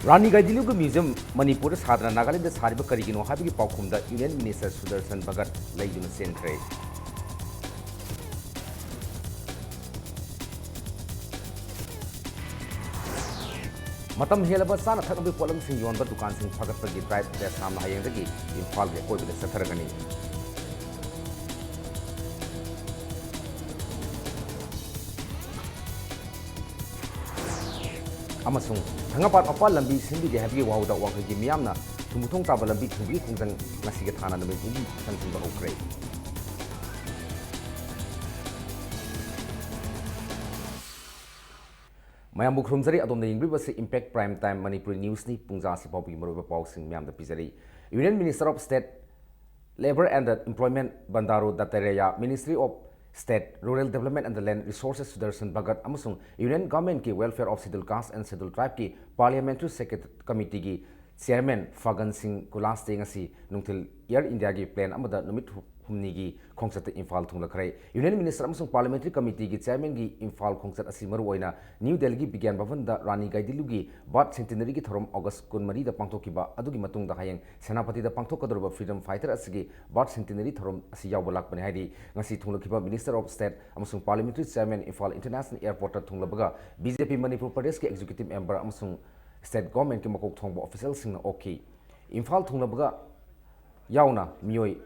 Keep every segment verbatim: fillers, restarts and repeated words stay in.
ꯔꯥꯅꯤ ꯒꯥꯏꯗꯤꯟꯂꯤꯌꯨꯒꯤ museum ꯃꯅꯤꯄꯨꯔꯗ ꯁꯥꯗꯅ ꯅꯥꯒꯥꯂꯦꯟꯗ ꯁꯥꯔꯤꯕ ꯀꯔꯤꯒꯤꯅꯣ ꯍꯥꯏꯕꯒꯤ ꯄꯥꯎꯈꯨꯝꯗ ꯌꯨꯅꯤꯌꯟ ꯃꯤꯅꯤꯁꯇꯔ ꯁꯨꯗꯔꯁꯟ ꯚꯒꯠ ꯂꯩꯗꯨꯅ ꯆꯦꯟꯈ꯭ꯔꯦ꯫ ꯃꯇꯝ ꯍꯦꯜꯂꯕ ꯆꯥꯅ ꯊꯛꯅꯕꯒꯤ ꯄꯣꯠꯂꯝꯁꯤꯡ ꯌꯣꯟꯕ ꯗꯨꯀꯥꯟꯁꯤꯡ ꯐꯒꯠꯄꯒꯤ ꯗ꯭ꯔꯥꯏꯚ ꯗꯦꯁꯥꯝꯅ ꯍꯌꯦꯡꯗꯒꯤ ꯏꯝꯐꯥꯜꯒꯤ ꯑꯀꯣꯏꯕꯗ ꯆꯠꯊꯔꯒꯅꯤ꯫ ꯑꯃꯁꯨꯡ ꯊꯪꯒꯄꯥꯠ ꯃꯄꯥꯜ ꯂꯝꯕꯤ ꯁꯦꯝꯕꯤꯗꯦ ꯍꯥꯏꯕꯒꯤ ꯋꯥꯍꯧꯗ ꯋꯥꯡꯈꯩꯒꯤ ꯃꯤꯌꯥꯝꯅ ꯊꯨꯝꯕꯊꯣꯡ ꯇꯥꯕ ꯂꯝꯕꯤ ꯊꯤꯡꯕꯒꯤ ꯈꯣꯡꯖꯪ ꯉꯁꯤꯒꯤ ꯊꯥꯅ ꯅꯨꯃꯤꯠ ꯅꯤꯅꯤ ꯆꯪꯁꯤꯟꯕ ꯍꯧꯈ꯭ꯔꯦ꯫ ꯃꯌꯥꯝꯕꯨ ꯈꯨꯔꯨꯝꯖꯔꯤ꯫ ꯑꯗꯣꯝꯅ ꯌꯦꯡꯕꯤꯕꯁꯤ Impact Prime Time ꯃꯅꯤꯄꯨꯔꯤ ꯅ꯭ꯌꯨꯁꯅꯤ꯫ ꯄꯨꯡꯖꯥ ꯑꯁꯤ ꯐꯥꯎꯕꯒꯤ ꯃꯔꯨꯑꯣꯏꯕ ꯄꯥꯎꯁꯤꯡ ꯃꯌꯥꯝꯗ ꯄꯤꯖꯔꯤ꯫ Union Minister of State, Labour and Employment ꯕꯟꯗꯥꯔꯨ ꯗꯠꯇꯥꯇ꯭ꯔꯦꯌꯥ, Ministry of State, Rural Development and Land Resources Sudarshan Bhagat ꯑꯃꯁꯨꯡ Union Governmentꯀꯤ Welfare of Scheduled Caste and Scheduled Tribeꯀꯤ Parliamentary Secret Committeeꯒꯤ Chairman ꯐꯥꯒꯟ ꯁꯤꯡ ꯀꯨꯂꯥꯁꯇꯦ ꯉꯁꯤ ꯅꯨꯡꯊꯤꯜ Air Indiaꯒꯤ plane ꯑꯃꯗ ꯅꯨꯃꯤꯠ ꯍꯨꯝꯅꯤꯒꯤ ꯈꯣꯡꯆꯠꯇ ꯏꯝꯐꯥꯜ ꯊꯨꯡꯂꯈ꯭ꯔꯦ꯫ Union Minister ꯑꯃꯁꯨꯡ Parliamentary Committeeꯒꯤ Chairmanꯒꯤ ꯏꯝꯐꯥꯜ ꯈꯣꯡꯆꯠ ꯑꯁꯤ ꯃꯔꯨꯑꯣꯏꯅ ꯅ꯭ꯌꯨ ꯗꯦꯜꯂꯤꯒꯤ ꯕꯤꯒ꯭ꯌꯥꯟ ꯚꯕꯟꯗ ꯔꯥꯅꯤ ꯒꯥꯏꯗꯤꯟꯂꯤꯌꯨꯒꯤ birth centenaryꯒꯤ ꯊꯧꯔꯝ August ꯀꯨꯟꯃꯔꯤꯗ ꯄꯥꯡꯊꯣꯛꯈꯤꯕ ꯑꯗꯨꯒꯤ ꯃꯇꯨꯡꯗ ꯍꯌꯦꯡ ꯁꯦꯅꯥꯄꯇꯤꯗ ꯄꯥꯡꯊꯣꯛꯀꯗꯧꯔꯤꯕ Freedom Fighter ꯑꯁꯤꯒꯤ birth centenary ꯊꯧꯔꯝ ꯑꯁꯤ ꯌꯥꯎꯕ ꯂꯥꯛꯄꯅꯤ ꯍꯥꯏꯔꯤ꯫ ꯉꯁꯤ ꯊꯨꯡꯂꯈꯤꯕ Minister of State ꯑꯃꯁꯨꯡ Parliamentary Chairman Imphal International Airportꯇ ꯊꯨꯡꯂꯕꯒ BJP Manipur ꯄ꯭ꯔꯗꯦꯁꯀꯤ Executive Member ꯑꯃꯁꯨꯡ State Governmentꯀꯤ ꯃꯀꯣꯛ ꯊꯣꯡꯕ officialꯁꯤꯡꯅ ꯑꯣꯛꯈꯤ꯫ ꯏꯝꯐꯥꯜ ꯊꯨꯡꯂꯕꯒ ꯌꯥꯎꯅ ꯃꯤꯑꯣꯏ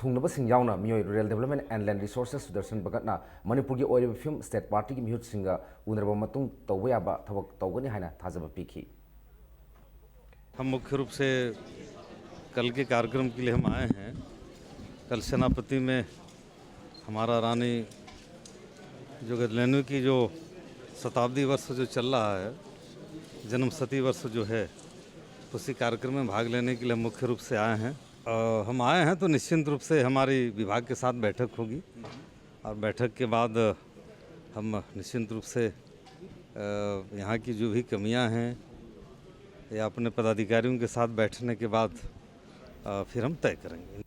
ꯊꯨꯡꯂꯕꯁꯤꯡ ꯌꯥꯎꯅ ꯃꯤꯑꯣꯏ Rural Development and Land Resources Sudarshan ꯚꯒꯠꯅ ꯃꯅꯤꯄꯨꯔꯒꯤ ꯑꯣꯏꯔꯤꯕ ꯐꯤꯂꯝ state partyꯒꯤ ꯃꯤꯍꯨꯠꯁꯤꯡꯒ ꯎꯅꯔꯕ ꯃꯇꯨꯡ ꯇꯧꯕ ꯌꯥꯕ ꯊꯕꯛ ꯇꯧꯒꯅꯤ ꯍꯥꯏꯅ ꯊꯥꯖꯕ ꯄꯤꯈꯤ꯫ हम मुख्य रूप से कल के कार्यक्रम के लिए हम आए हैं। कल सेनापति में हमारा रानी जो गैदलेनू की जो शताब्दी वर्ष जो चल रहा है, जन्म शती वर्ष जो है, उसी कार्यक्रम में भाग लेने के लिए हम मुख्य रूप से आए हैं। अ, हम आए हैं तो निश्चित रूप से हमारी विभाग के साथ बैठक होगी और बैठक के बाद हम निश्चित रूप से अ, यहाँ की जो भी कमियाँ हैं या अपने पदाधिकारियों के साथ बैठने के बाद अ, फिर हम तय करेंगे।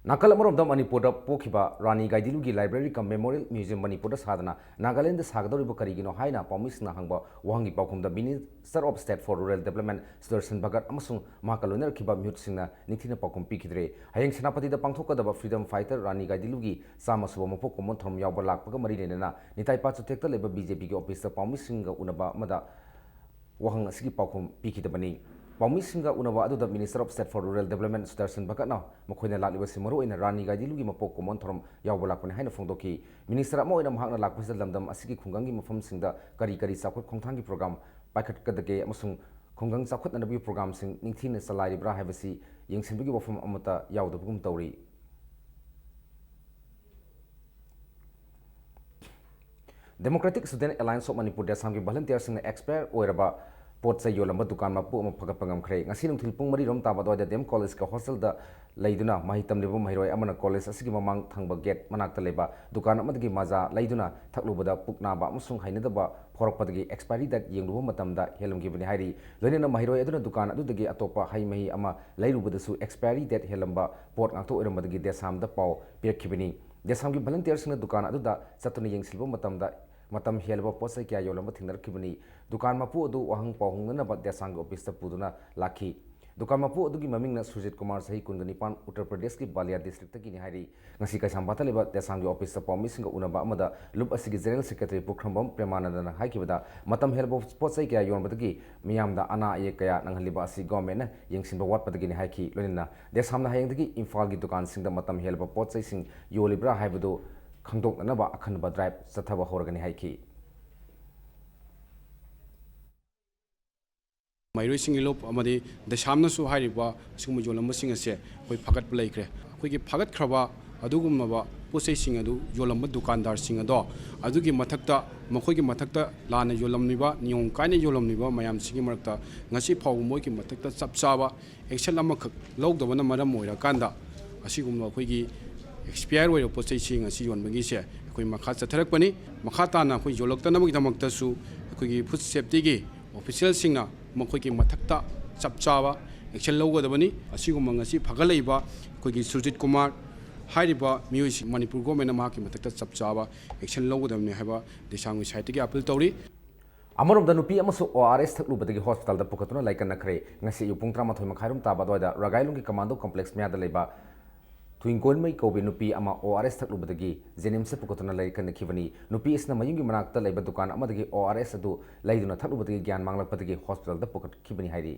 ꯅꯥꯀꯜ ꯑꯃꯔꯣꯝꯗ ꯃꯅꯤꯄꯨꯔꯗ ꯄꯣꯛꯈꯤꯕ ꯔꯥꯅꯤ ꯒꯥꯏꯗꯤꯟꯂꯨꯒꯤ Library cum Memorial Museum ꯃꯅꯤꯄꯨꯔꯗ ꯁꯥꯗꯅ ꯅꯥꯒꯥꯂꯦꯟꯗ ꯁꯥꯒꯗꯧꯔꯤꯕ ꯀꯔꯤꯒꯤꯅꯣ ꯍꯥꯏꯅ ꯄꯥꯎꯃꯤꯁꯤꯡꯅ ꯍꯪꯕ ꯋꯥꯍꯪꯒꯤ ꯄꯥꯎꯈꯨꯝꯗ Minister of State for Rural Development Sudarshan Bhagat ꯑꯃꯁꯨꯡ ꯃꯍꯥꯛꯀ ꯂꯣꯏꯅꯔꯛꯈꯤꯕ ꯃꯤꯍꯨꯠꯁꯤꯡꯅ ꯅꯤꯡꯊꯤꯅ ꯄꯥꯎꯈꯨꯝ ꯄꯤꯈꯤꯗ꯭ꯔꯦ꯫ ꯍꯌꯦꯡ ꯁꯦꯅꯥꯄꯇꯤꯗ ꯄꯥꯡꯊꯣꯛꯀꯗꯕ Freedom Fighter ꯔꯥꯅꯤ ꯒꯥꯏꯗꯤꯟꯂꯨꯒꯤ ꯆꯥꯝꯃ ꯁꯨꯕ ꯃꯄꯣꯛ ꯀꯨꯝꯑꯣꯟ ꯊꯧꯔꯝ ꯌꯥꯎꯕ ꯂꯥꯛꯄꯒ ꯃꯔꯤ ꯂꯩꯅꯅ ꯅꯤꯇꯥꯏ ꯄꯥꯠ ꯆꯨꯊꯦꯛꯇ ꯂꯩꯕ BJPꯒꯤ officeꯇ ꯄꯥꯎꯃꯤꯁꯤꯡꯒ ꯎꯅꯕ ꯑꯃꯗ ꯋꯥꯍꯪ ꯑꯁꯤꯒꯤ ꯄꯥꯎꯈꯨꯝ ꯄꯤꯈꯤꯗꯕꯅꯤ꯫ ꯄꯥꯎꯃꯤꯁꯤꯡꯒ ꯎꯅꯕ ꯑꯗꯨꯗ Minister of State for Rural Development Sudarshan ꯚꯒꯠꯅ ꯃꯈꯣꯏꯅ ꯂꯥꯛꯂꯤꯕꯁꯤ ꯃꯔꯨꯑꯣꯏꯅ ꯔꯥꯅꯤ ꯒꯥꯏꯗꯤꯟꯂꯨꯒꯤ ꯃꯄꯣꯛ ꯀꯨꯝꯑꯣꯟ ꯊꯧꯔꯝ ꯌꯥꯎꯕ ꯂꯥꯛꯄꯅꯤ ꯍꯥꯏꯅ ꯐꯣꯡꯗꯣꯛꯈꯤ꯫ Minister ꯑꯃ ꯑꯣꯏꯅ ꯃꯍꯥꯛꯅ ꯂꯥꯛꯄꯁꯤꯗ ꯂꯝꯗꯝ ꯑꯁꯤꯒꯤ ꯈꯨꯡꯒꯪꯒꯤ ꯃꯐꯝꯁꯤꯡꯗ ꯀꯔꯤ ꯀꯔꯤ ꯆꯥꯎꯈꯠ ꯈꯣꯡꯊꯥꯡꯒꯤ program ꯄꯥꯏꯈꯠꯀꯗꯒꯦ ꯑꯃꯁꯨꯡ ꯈꯨꯡꯒꯪ ꯆꯥꯎꯈꯠꯅꯅꯕꯒꯤ programꯁꯤꯡ ꯅꯤꯡꯊꯤꯅ ꯆꯂꯥꯏꯔꯤꯕ꯭ꯔꯥ ꯍꯥꯏꯕꯁꯤ ꯌꯦꯡꯁꯤꯟꯕꯒꯤ ꯋꯥꯐꯝ ꯑꯃꯠꯇ ꯌꯥꯎꯗꯕꯒꯨꯝ ꯇꯧꯔꯤ꯫ Democratic Student Alliance of Manipur, ꯗꯦꯁꯥꯝꯒꯤ volunteerꯁꯤꯡꯅ expire ꯑꯣꯏꯔꯕ ꯄꯣꯠ ꯆꯩ ꯌꯣꯜꯂꯝꯕ ꯗꯨꯀꯥꯟ ꯃꯄꯨ ꯑꯃ ꯐꯒꯠꯄ ꯉꯝꯈ꯭ꯔꯦ꯫ ꯉꯁꯤ ꯅꯨꯡꯊꯤꯜ ꯄꯨꯡ ꯃꯔꯤ ꯔꯣꯝ ꯇꯥꯕ ꯑꯗꯨꯋꯥꯏꯗ DM Collegeꯀꯤ hostelꯗ ꯂꯩꯗꯨꯅ ꯃꯍꯩ ꯇꯝꯂꯤꯕ ꯃꯍꯩꯔꯣꯏ ꯑꯃꯅ college ꯑꯁꯤꯒꯤ ꯃꯃꯥꯡ ꯊꯪꯕ gate ꯃꯅꯥꯛꯇ ꯂꯩꯕ ꯗꯨꯀꯥꯟ ꯑꯃꯗꯒꯤ ꯃꯖꯥ ꯂꯩꯗꯨꯅ ꯊꯛꯂꯨꯕꯗ ꯄꯨꯛ ꯅꯥꯕ ꯑꯃꯁꯨꯡ ꯍꯩꯅꯗꯕ ꯐꯥꯎꯔꯛꯄꯗꯒꯤ expiry date ꯌꯦꯡꯂꯨꯕ ꯃꯇꯝꯗ ꯍꯦꯜꯂꯝꯈꯤꯕꯅꯤ ꯍꯥꯏꯔꯤ꯫ ꯂꯣꯏꯅꯅ ꯃꯍꯩꯔꯣꯏ ꯑꯗꯨꯅ ꯗꯨꯀꯥꯟ ꯑꯗꯨꯗꯒꯤ ꯑꯇꯣꯞꯄ ꯍꯩ ꯃꯍꯤ ꯑꯃ ꯂꯩꯔꯨꯕꯗꯁꯨ expiry date ꯍꯦꯜꯂꯝꯕ ꯄꯣꯠ ꯉꯥꯛꯇ ꯑꯣꯏꯔꯝꯕꯗꯒꯤ ꯗꯦꯁꯥꯝꯗ ꯄꯥꯎ ꯄꯤꯔꯛꯈꯤꯕꯅꯤ꯫ ꯗꯦꯁꯥꯝꯒꯤ volunteerꯁꯤꯡꯅ ꯗꯨꯀꯥꯟ ꯑꯗꯨꯗ ꯆꯠꯇꯨꯅ ꯌꯦꯡꯁꯤꯜꯂꯨꯕ ꯃꯇꯝꯗ ꯃꯇꯝ ꯍꯦꯜꯂꯕ ꯄꯣꯠ ꯆꯩ ꯀꯌꯥ ꯌꯣꯜꯂꯝꯕ ꯊꯦꯡꯅꯔꯛꯈꯤꯕꯅꯤ꯫ ꯗꯨꯀꯥꯟ ꯃꯄꯨ ꯑꯗꯨ ꯋꯥꯍꯪ ꯄꯥꯎ ꯍꯪꯅꯅꯕ ꯗꯦꯁꯥꯝꯒꯤ officeꯇ ꯄꯨꯗꯨꯅ ꯂꯥꯛꯈꯤ꯫ ꯗꯨꯀꯥꯟ ꯃꯄꯨ ꯑꯗꯨꯒꯤ ꯃꯃꯤꯡꯅ ꯁꯨꯖꯤꯠ ꯀꯨꯃꯥꯔ, ꯆꯍꯤ ꯀꯨꯟꯒ ꯅꯤꯄꯥꯟ, ꯎꯠꯇꯔ ꯄ꯭ꯔꯗꯦꯁꯀꯤ ꯕꯥꯂꯤꯌꯥ districtꯇꯒꯤꯅꯤ ꯍꯥꯏꯔꯤ꯫ ꯉꯁꯤ ꯀꯩꯁꯥꯝꯄꯥꯠꯇ ꯂꯩꯕ ꯗꯦꯁꯥꯝꯒꯤ officeꯇ ꯄꯥꯎꯃꯤꯁꯤꯡꯒ ꯎꯅꯕ ꯑꯃꯗ ꯂꯨꯞ ꯑꯁꯤꯒꯤ general secretary ꯄꯨꯈ꯭ꯔꯝꯕꯝ ꯄ꯭ꯔꯦꯃꯥꯅꯟꯗꯅ ꯍꯥꯏꯈꯤꯕꯗ, ꯃꯇꯝ ꯍꯦꯜꯂꯕ ꯄꯣꯠ ꯆꯩ ꯀꯌꯥ ꯌꯣꯟꯕꯗꯒꯤ ꯃꯤꯌꯥꯝꯗ ꯑꯅꯥ ꯑꯌꯦꯛ ꯀꯌꯥ ꯅꯪꯍꯜꯂꯤꯕ ꯑꯁꯤ governmentꯅ ꯌꯦꯡꯁꯤꯟꯕ ꯋꯥꯠꯄꯗꯒꯤꯅꯤ ꯍꯥꯏꯈꯤ꯫ ꯂꯣꯏꯅꯅ ꯗꯦꯁꯥꯝꯅ ꯍꯌꯦꯡꯗꯒꯤ ꯏꯝꯐꯥꯜꯒꯤ ꯗꯨꯀꯥꯟꯁꯤꯡꯗ ꯃꯇꯝ ꯍꯦꯜꯂꯕ ꯄꯣꯠ ꯆꯩꯁꯤꯡ ꯌꯣꯜꯂꯤꯕ꯭ꯔꯥ ꯍꯥꯏꯕꯗꯨ ꯈꯪꯗꯣꯛꯅꯅꯕ ꯑꯈꯟꯅꯕ drive ꯆꯠꯊꯕ ꯍꯧꯔꯒꯅꯤ ꯍꯥꯏꯈꯤ꯫ ꯃꯍꯩꯔꯣꯏꯁꯤꯡꯒꯤ ꯂꯨꯞ ꯑꯃꯗꯤ ꯗꯦꯁꯥꯝꯅꯁꯨ ꯍꯥꯏꯔꯤꯕ ꯑꯁꯤꯒꯨꯝꯕ ꯌꯣꯜꯂꯝꯕꯁꯤꯡ ꯑꯁꯦ ꯑꯩꯈꯣꯏ ꯐꯥꯒꯠꯄ ꯂꯩꯈ꯭ꯔꯦ꯫ ꯑꯩꯈꯣꯏꯒꯤ ꯐꯥꯒꯠꯈ꯭ꯔꯕ ꯑꯗꯨꯒꯨꯝꯂꯕ ꯄꯣꯠ ꯆꯩꯁꯤꯡ ꯑꯗꯨ ꯌꯣꯜꯂꯝꯕ ꯗꯨꯀꯥꯟꯗꯥꯔꯁꯤꯡ ꯑꯗꯣ, ꯑꯗꯨꯒꯤ ꯃꯊꯛꯇ, ꯃꯈꯣꯏꯒꯤ ꯃꯊꯛꯇ ꯂꯥꯟꯅ ꯌꯣꯜꯂꯝꯂꯤꯕ, ꯅꯤꯌꯣꯝ ꯀꯥꯏꯅ ꯌꯣꯜꯂꯝꯂꯤꯕ ꯃꯌꯥꯝꯁꯤꯒꯤ ꯃꯔꯛꯇ ꯉꯁꯤ ꯐꯥꯎꯕ ꯃꯣꯏꯒꯤ ꯃꯊꯛꯇ ꯆꯞ ꯆꯥꯕ action ꯑꯃꯈꯛ ꯂꯧꯗꯕꯅ ꯃꯔꯝ ꯑꯣꯏꯔꯀꯥꯟꯗ, ꯑꯁꯤꯒꯨꯝꯕ ꯑꯩꯈꯣꯏꯒꯤ expire ꯑꯣꯏꯔꯕ ꯄꯣꯠ ꯆꯩꯁꯤꯡ ꯑꯁꯤ ꯌꯣꯟꯕꯒꯤꯁꯦ ꯑꯩꯈꯣꯏ ꯃꯈꯥ ꯆꯠꯊꯔꯛꯄꯅꯤ꯫ ꯃꯈꯥ ꯇꯥꯅ ꯑꯩꯈꯣꯏ ꯌꯣꯜꯂꯛꯇꯅꯕꯒꯤꯗꯃꯛꯇꯁꯨ ꯑꯩꯈꯣꯏꯒꯤ food safetyꯒꯤ officialꯁꯤꯡꯅ ꯃꯈꯣꯏꯒꯤ ꯃꯊꯛꯇ ꯆꯞ ꯆꯥꯕ action ꯂꯧꯒꯗꯕꯅꯤ꯫ ꯑꯁꯤꯒꯨꯝꯕ ꯉꯁꯤ ꯐꯒꯠꯂꯛꯏꯕ ꯑꯩꯈꯣꯏꯒꯤ ꯁꯨꯔꯖꯤꯠ ꯀꯨꯃꯥꯔ ꯍꯥꯏꯔꯤꯕ ꯃꯤꯑꯣꯏꯁꯤ ꯃꯅꯤꯄꯨꯔ ꯒꯣꯔꯃꯦꯟꯅ ꯃꯍꯥꯛꯀꯤ ꯃꯊꯛꯇ ꯆꯞ ꯆꯥꯕ ꯑꯦꯛꯁꯟ ꯂꯧꯒꯗꯕꯅꯤ ꯍꯥꯏꯕ ꯗꯤꯁꯥꯡꯒꯤ ꯁꯥꯏꯠꯇꯒꯤ ꯑꯄꯤꯜ ꯇꯧꯔꯤ꯫ ꯑꯃꯔꯣꯝꯗ, ꯅꯨꯄꯤ ꯑꯃꯁꯨ ꯑꯣ ꯑꯥꯔ ꯑꯦꯁ ꯊꯛꯂꯨꯕꯗꯒꯤ ꯍꯣꯁꯄꯤꯇꯥꯜꯗ ꯄꯨꯈꯠꯇꯨꯅ ꯂꯥꯏꯀꯠꯅꯈ꯭ꯔꯦ꯫ ꯉꯁꯤ ꯑꯌꯨꯛ ꯄꯨꯡ ꯇꯔꯥꯃꯥꯊꯣꯏ ꯃꯈꯥꯏꯔꯣꯝ ꯇꯥꯕ ꯑꯗꯨꯋꯥꯏꯗ ꯔꯒꯥꯏꯂꯣꯡꯒꯤ ꯀꯃꯥꯟꯗꯣ ꯀꯝꯄ꯭ꯂꯦꯛꯁ ꯃꯌꯥꯗ ꯂꯩꯕ ꯊꯨꯏꯡꯀꯣꯟꯃꯩ ꯀꯧꯕꯤ ꯅꯨꯄꯤ ꯑꯃ ꯑꯣ ꯑꯥꯔ ꯑꯦꯁ ꯊꯛꯂꯨꯕꯗꯒꯤ ꯖꯦꯅꯤꯝꯁꯇ ꯄꯨꯈꯠꯇꯨꯅ ꯂꯥꯏꯀꯠꯅꯈꯤꯕꯅꯤ꯫ ꯅꯨꯄꯤ ꯑꯁꯤꯅ ꯃꯌꯨꯝꯒꯤ ꯃꯅꯥꯛꯇ ꯂꯩꯕ ꯗꯨꯀꯥꯟ ꯑꯃꯗꯒꯤ ꯑꯣ ꯑꯥꯔ ꯑꯦꯁ ꯑꯗꯨ ꯂꯩꯗꯨꯅ ꯊꯛꯂꯨꯕꯗꯒꯤ ꯒ꯭ꯌꯥꯟ ꯃꯥꯡꯂꯛꯄꯗꯒꯤ ꯍꯣꯁꯄꯤꯇꯥꯜꯗ ꯄꯨꯈꯠꯈꯤꯕꯅꯤ ꯍꯥꯏꯔꯤ꯫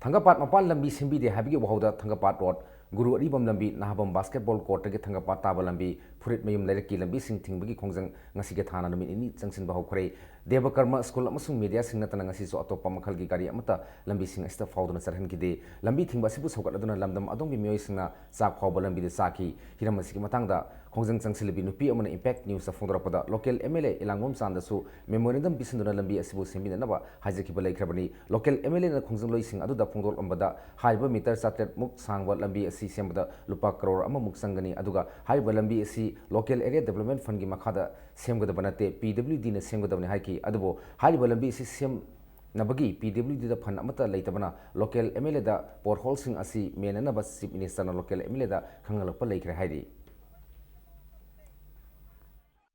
ꯊꯥꯡꯒꯄꯥꯠ ꯃꯄꯥꯟ ꯂꯝꯕꯤ ꯁꯦꯝꯕꯤꯗꯦ ꯍꯥꯏꯕꯒꯤ ꯋꯥꯍꯧꯗ ꯊꯥꯡꯒꯄꯥꯠ ꯔꯣꯗ, ꯒꯨꯔꯨ ꯑꯔꯤꯕꯝ ꯂꯝꯕꯤ, ꯅꯍꯥꯕꯝ ꯕꯥꯁꯀꯦꯠꯕꯣꯜ ꯀꯣꯔꯠꯇꯒꯤ ꯊꯥꯡꯒꯄꯥꯠ ꯇꯥꯕ ꯂꯝꯕꯤ, ꯐꯨꯔꯤꯠꯃꯌꯨꯝ ꯂꯩꯔꯛꯀꯤ ꯂꯝꯕꯤꯁꯤꯡ ꯊꯤꯡꯕꯒꯤ ꯈꯣꯡꯖꯪ ꯉꯁꯤꯒꯤ ꯊꯥꯅ ꯅꯨꯃꯤꯠ ꯅꯤꯅꯤ ꯆꯪꯁꯤꯟꯕ ꯍꯧꯈ꯭ꯔꯦ꯫ ꯗꯦꯕ ꯀꯔꯃ ꯁ꯭ꯀꯨꯜ ꯑꯃꯁꯨꯡ ꯃꯦꯗꯤꯌꯥꯁꯤꯡ ꯅꯠꯇꯅ ꯉꯁꯤꯁꯨ ꯑꯇꯣꯞꯄ ꯃꯈꯜꯒꯤ ꯒꯥꯔꯤ ꯑꯃꯠꯇ ꯂꯝꯕꯤꯁꯤꯡ ꯑꯁꯤꯗ ꯐꯥꯎꯗꯨꯅ ꯆꯠꯍꯟꯈꯤꯗꯦ꯫ ꯂꯝꯕꯤ ꯊꯤꯡꯕ ꯑꯁꯤꯕꯨ ꯁꯧꯒꯠꯂꯗꯨꯅ ꯂꯝꯗꯝ ꯑꯗꯣꯝꯒꯤ ꯃꯤꯑꯣꯏꯁꯤꯡꯅ ꯆꯥꯛ ꯐꯥꯎꯕ ꯂꯝꯕꯤꯗ ꯆꯥꯈꯤ꯫ ꯍꯤꯔꯝ ꯑꯁꯤꯒꯤ ꯃꯇꯥꯡꯗ ꯈꯣꯡꯖꯪ ꯆꯪꯁꯤꯜꯂꯤꯕꯤ ꯅꯨꯄꯤ ꯑꯃꯅ ꯏꯝꯄꯦꯛ ꯅ꯭ꯌꯨꯁꯇ ꯐꯣꯡꯗꯣꯔꯛꯄꯗ, ꯂꯣꯀꯦꯜ ꯑꯦꯝ ꯑꯦꯜ ꯑꯦ ꯏꯂꯥꯡꯕꯝ ꯆꯥꯟꯗꯁꯨ ꯃꯦꯃꯣꯔꯦꯟꯗꯝ ꯄꯤꯁꯤꯟꯗꯨꯅ ꯂꯝꯕꯤ ꯑꯁꯤꯕꯨ ꯁꯦꯝꯕꯤꯅꯅꯕ ꯍꯥꯏꯖꯈꯤꯕ ꯂꯩꯈ꯭ꯔꯕꯅꯤ꯫ ꯂꯣꯀꯦꯜ ꯑꯦꯝ ꯑꯦꯜ ꯑꯦꯅ ꯈꯣꯡꯖꯪꯂꯣꯏꯁꯤꯡ ꯑꯗꯨꯗ ꯐꯣꯡꯗꯣꯛꯂꯝꯕꯗ, ꯍꯥꯏꯔꯤꯕ ꯃꯤꯇꯔ ꯆꯥꯇ꯭ꯔꯦꯠ ꯃꯨꯛ ꯁꯥꯡꯕ ꯂꯝꯕꯤ ꯑꯁꯤ ꯁꯦꯝꯕꯗ ꯂꯨꯄꯥ ꯀꯔꯣꯔ ꯑꯃꯃꯨꯛ ꯆꯪꯒꯅꯤ, ꯑꯗꯨꯒ ꯍꯥꯏꯔꯤꯕ ꯂꯝꯕꯤ ꯑꯁꯤ ꯂꯣꯀꯦꯜ ꯑꯦꯔꯤꯌꯥ ꯗꯦꯕꯂꯞꯃꯦꯟ ꯐꯟꯒꯤ ꯃꯈꯥꯗ ꯁꯦꯝꯒꯗꯕ ꯅꯠꯇꯦ, ꯄꯤ ꯗꯕ꯭ꯂꯤꯎ ꯗꯤꯅ ꯁꯦꯝꯒꯗꯕꯅꯤ ꯍꯥꯏꯈꯤ꯫ ꯑꯗꯨꯕꯨ ꯍꯥꯏꯔꯤꯕ ꯂꯝꯕꯤ ꯑꯁꯤ ꯁꯦꯝꯅꯕꯒꯤ ꯄꯤ ꯗꯕ꯭ꯂꯤꯎ ꯗꯤꯗ ꯐꯟ ꯑꯃꯠꯇ ꯂꯩꯇꯕꯅ ꯂꯣꯀꯦꯜ ꯑꯦꯝ ꯑꯦꯜ ꯑꯦꯗ ꯄꯣꯠꯍꯣꯜꯁꯤꯡ ꯑꯁꯤ ꯃꯦꯟꯅꯅꯕ ꯆꯤꯐ ꯃꯤꯅꯤꯁꯇꯔꯅ ꯂꯣꯀꯦꯜ ꯑꯦꯝ ꯑꯦꯜ ꯑꯦꯗ ꯈꯪꯍꯜꯂꯛꯄ ꯂꯩꯈ꯭ꯔꯦ ꯍꯥꯏꯔꯤ꯫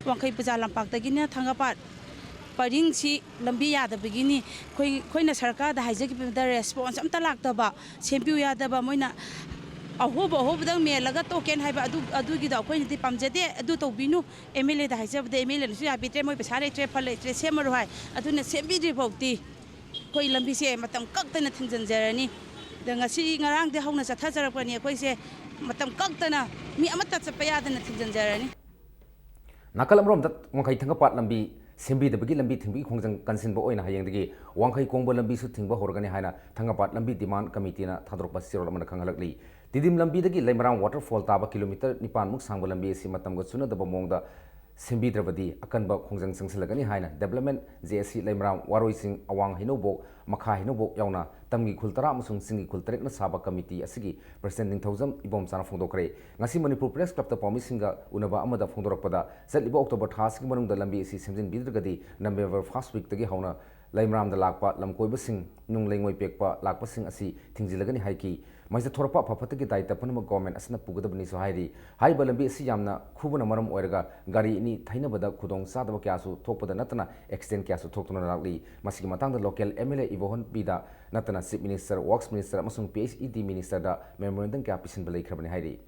ꯋꯥꯡꯈꯩ ꯄꯨꯖꯥ ꯂꯝꯄꯥꯛꯇꯒꯤꯅ ꯊꯥꯡꯒꯄꯥꯠ ꯄꯔꯤꯡꯁꯤ ꯂꯝꯕꯤ ꯌꯥꯗꯕꯒꯤꯅꯤ꯫ ꯑꯩꯈꯣꯏ, ꯑꯩꯈꯣꯏꯅ ꯁꯔꯀꯥꯔꯗ ꯍꯥꯏꯖꯈꯤꯕꯗ ꯔꯦꯁꯄꯣꯟꯁ ꯑꯝꯇ ꯂꯥꯛꯇꯕ, ꯁꯦꯝꯕꯤꯌꯨ ꯌꯥꯗꯕ, ꯃꯣꯏꯅ ꯑꯍꯣꯕ ꯑꯍꯣꯕꯗꯪ ꯃꯦꯜꯂꯒ ꯇꯣꯛꯀꯦꯅ ꯍꯥꯏꯕ, ꯑꯗꯨ, ꯑꯗꯨꯒꯤꯗꯣ ꯑꯩꯈꯣꯏꯅꯗꯤ ꯄꯥꯝꯖꯗꯦ꯫ ꯑꯗꯨ ꯇꯧꯕꯤꯅꯨ꯫ ꯑꯦꯝ ꯑꯦꯜ ꯑꯦꯗ ꯍꯥꯏꯖꯕꯗ ꯑꯦꯝ ꯑꯦꯜ ꯑꯦꯅꯁꯨ ꯌꯥꯕꯤꯗ꯭ꯔꯦ, ꯃꯣꯏ ꯄꯩꯁꯥ ꯂꯩꯇ꯭ꯔꯦ, ꯐꯟ ꯂꯩꯇ꯭ꯔꯦ, ꯁꯦꯝꯃꯔꯣꯏ ꯍꯥꯏ꯫ ꯑꯗꯨꯅ ꯁꯦꯝꯕꯤꯗ꯭ꯔꯤ ꯐꯥꯎꯗꯤ ꯑꯩꯈꯣꯏ ꯂꯝꯕꯤꯁꯦ ꯃꯇꯝ ꯀꯛꯇꯅ ꯊꯤꯡꯖꯤꯟꯖꯔꯅꯤ꯫ ꯑꯗ ꯉꯁꯤ ꯉꯔꯥꯡꯗꯤ ꯍꯧꯅ ꯆꯠꯊꯖꯔꯛꯄꯅꯤ꯫ ꯑꯩꯈꯣꯏꯁꯦ ꯃꯇꯝ ꯀꯛꯇꯅ ꯃꯤ ꯑꯃꯠꯇ ꯆꯠꯄ ꯌꯥꯗꯅ ꯊꯤꯡꯖꯤꯟꯖꯔꯅꯤ꯫ ꯅꯥꯀꯜ ꯑꯃꯔꯣꯝꯗ, ꯋꯥꯡꯈꯩ ꯊꯥꯡꯒꯄꯥꯠ ꯂꯝꯕꯤ ꯁꯦꯝꯕꯤꯗꯕꯒꯤ ꯂꯝꯕꯤ ꯊꯤꯡꯕꯒꯤ ꯈꯣꯡꯖꯪ ꯀꯟꯁꯤꯟꯕ ꯑꯣꯏꯅ ꯍꯌꯦꯡꯗꯒꯤ ꯋꯥꯡꯈꯩ ꯀꯣꯡꯕ ꯂꯝꯕꯤꯁꯨ ꯊꯤꯡꯕ ꯍꯧꯔꯒꯅꯤ ꯍꯥꯏꯅ ꯊꯥꯡꯒꯄꯥꯠ ꯂꯝꯕꯤ ꯗꯤꯃꯥꯟ ꯀꯃꯤꯇꯤꯅ ꯊꯥꯗꯣꯔꯛꯄ ꯆꯦꯔꯣꯜ ꯑꯃꯅ ꯈꯪꯍꯜꯂꯛꯂꯤ꯫ ꯇꯤꯗꯤꯝ ꯂꯝꯕꯤꯗꯒꯤ ꯂꯩꯃꯔꯥꯝ ꯋꯥꯇꯔꯐꯣꯜ ꯇꯥꯕ ꯀꯤꯂꯣꯃꯤꯇꯔ ꯅꯤꯄꯥꯟ ꯃꯨꯛ ꯁꯥꯡꯕ ꯂꯝꯕꯤ ꯑꯁꯤ ꯃꯇꯝꯒ ꯆꯨꯅꯗꯕ ꯃꯑꯣꯡꯗ ꯁꯦꯝꯕꯤꯗ꯭ꯔꯕꯗꯤ ꯑꯀꯟꯕ ꯈꯣꯡꯖꯪ ꯆꯪꯁꯤꯜꯂꯒꯅꯤ ꯍꯥꯏꯅ ꯗꯦꯕꯂꯞꯃꯦꯟ ꯖꯦ ꯑꯦꯁ ꯁꯤ ꯂꯩꯃꯔꯥꯝ ꯋꯥꯔꯣꯏ ꯆꯤꯡ, ꯑꯋꯥꯡ ꯍꯩꯅꯧꯕꯣꯛ, ꯃꯈꯥ ꯍꯩꯅꯧꯕꯣꯛ ꯌꯥꯎꯅ ꯇꯝꯒꯤ ꯈꯨꯜ ꯇꯔꯥ ꯑꯃꯁꯨꯡ ꯆꯤꯡꯒꯤ ꯈꯨꯜ ꯇꯔꯦꯠꯅ ꯁꯥꯕ ꯀꯃꯤꯇꯤ ꯑꯁꯤꯒꯤ ꯄ꯭ꯔꯁꯤꯗꯦꯟꯠ ꯅꯤꯡꯊꯧꯖꯝ ꯏꯕꯣꯝꯆꯥꯅ ꯐꯣꯡꯗꯣꯛꯈ꯭ꯔꯦ꯫ ꯉꯁꯤ ꯃꯅꯤꯄꯨꯔ ꯄ꯭ꯔꯦꯁ ꯀ꯭ꯂꯕꯇ ꯄꯥꯎꯃꯤꯁꯤꯡꯒ ꯎꯅꯕ ꯑꯃꯗ ꯐꯣꯡꯗꯣꯔꯛꯄꯗ, ꯆꯠꯂꯤꯕ ꯑꯣꯛꯇꯣꯕꯔ ꯊꯥ ꯑꯁꯤꯒꯤ ꯃꯅꯨꯡꯗ ꯂꯝꯕꯤ ꯑꯁꯤ ꯁꯦꯝꯖꯤꯟꯕꯤꯗ꯭ꯔꯒꯗꯤ ꯅꯕꯦꯝꯕꯔ ꯐꯥꯔꯁꯠ ꯋꯤꯛꯇꯒꯤ ꯍꯧꯅ ꯂꯩꯃꯔꯥꯝꯗ ꯂꯥꯛꯄ ꯂꯝꯀꯣꯏꯕꯁꯤꯡ, ꯅꯨꯡ ꯂꯩꯉꯣꯏ ꯄꯦꯛꯄ ꯂꯥꯛꯄꯁꯤꯡ ꯑꯁꯤ ꯊꯤꯡꯖꯤꯜꯂꯒꯅꯤ ꯍꯥꯏꯈꯤ꯫ ꯃꯁꯤꯗ ꯊꯣꯔꯛꯄ ꯑꯐ ꯐꯠꯇꯒꯤ ꯗꯥꯏꯇ ꯄꯨꯝꯅꯃꯛ ꯒꯣꯔꯃꯦꯟ ꯑꯁꯤꯅ ꯄꯨꯒꯗꯕꯅꯤꯁꯨ ꯍꯥꯏꯔꯤ꯫ ꯍꯥꯏꯔꯤꯕ ꯂꯝꯕꯤ ꯑꯁꯤ ꯌꯥꯝꯅ ꯈꯨꯕꯅ ꯃꯔꯝ ꯑꯣꯏꯔꯒ ꯒꯥꯔꯤ ꯑꯅꯤ ꯊꯩꯅꯕꯗ ꯈꯨꯗꯣꯡ ꯆꯥꯗꯕ ꯀꯌꯥꯁꯨ ꯊꯣꯛꯄꯗ ꯅꯠꯇꯅ ꯑꯦꯛꯁꯤꯗꯦꯟ ꯀꯌꯥꯁꯨ ꯊꯣꯛꯇꯨꯅ ꯂꯥꯛꯂꯤ꯫ ꯃꯁꯤꯒꯤ ꯃꯇꯥꯡꯗ ꯂꯣꯀꯦꯜ ꯑꯦꯝ ꯑꯦꯜ ꯑꯦ ꯏꯕꯣꯍꯟ ꯄꯤꯗ ꯅꯠꯇꯅ ꯆꯤꯐ ꯃꯤꯅꯤꯁꯇꯔ, ꯋꯥꯔꯛꯁ ꯃꯤꯅꯤꯁꯇꯔ ꯑꯃꯁꯨꯡ ꯄꯤ ꯑꯩꯆ ꯏ ꯗꯤ ꯃꯤꯅꯤꯁꯇꯔꯗ ꯃꯦꯃꯣꯔꯦꯟꯗꯝ ꯀꯌꯥ ꯄꯤꯁꯤꯟꯕ ꯂꯩꯈ꯭ꯔꯕꯅꯤ ꯍꯥꯏꯔꯤ꯫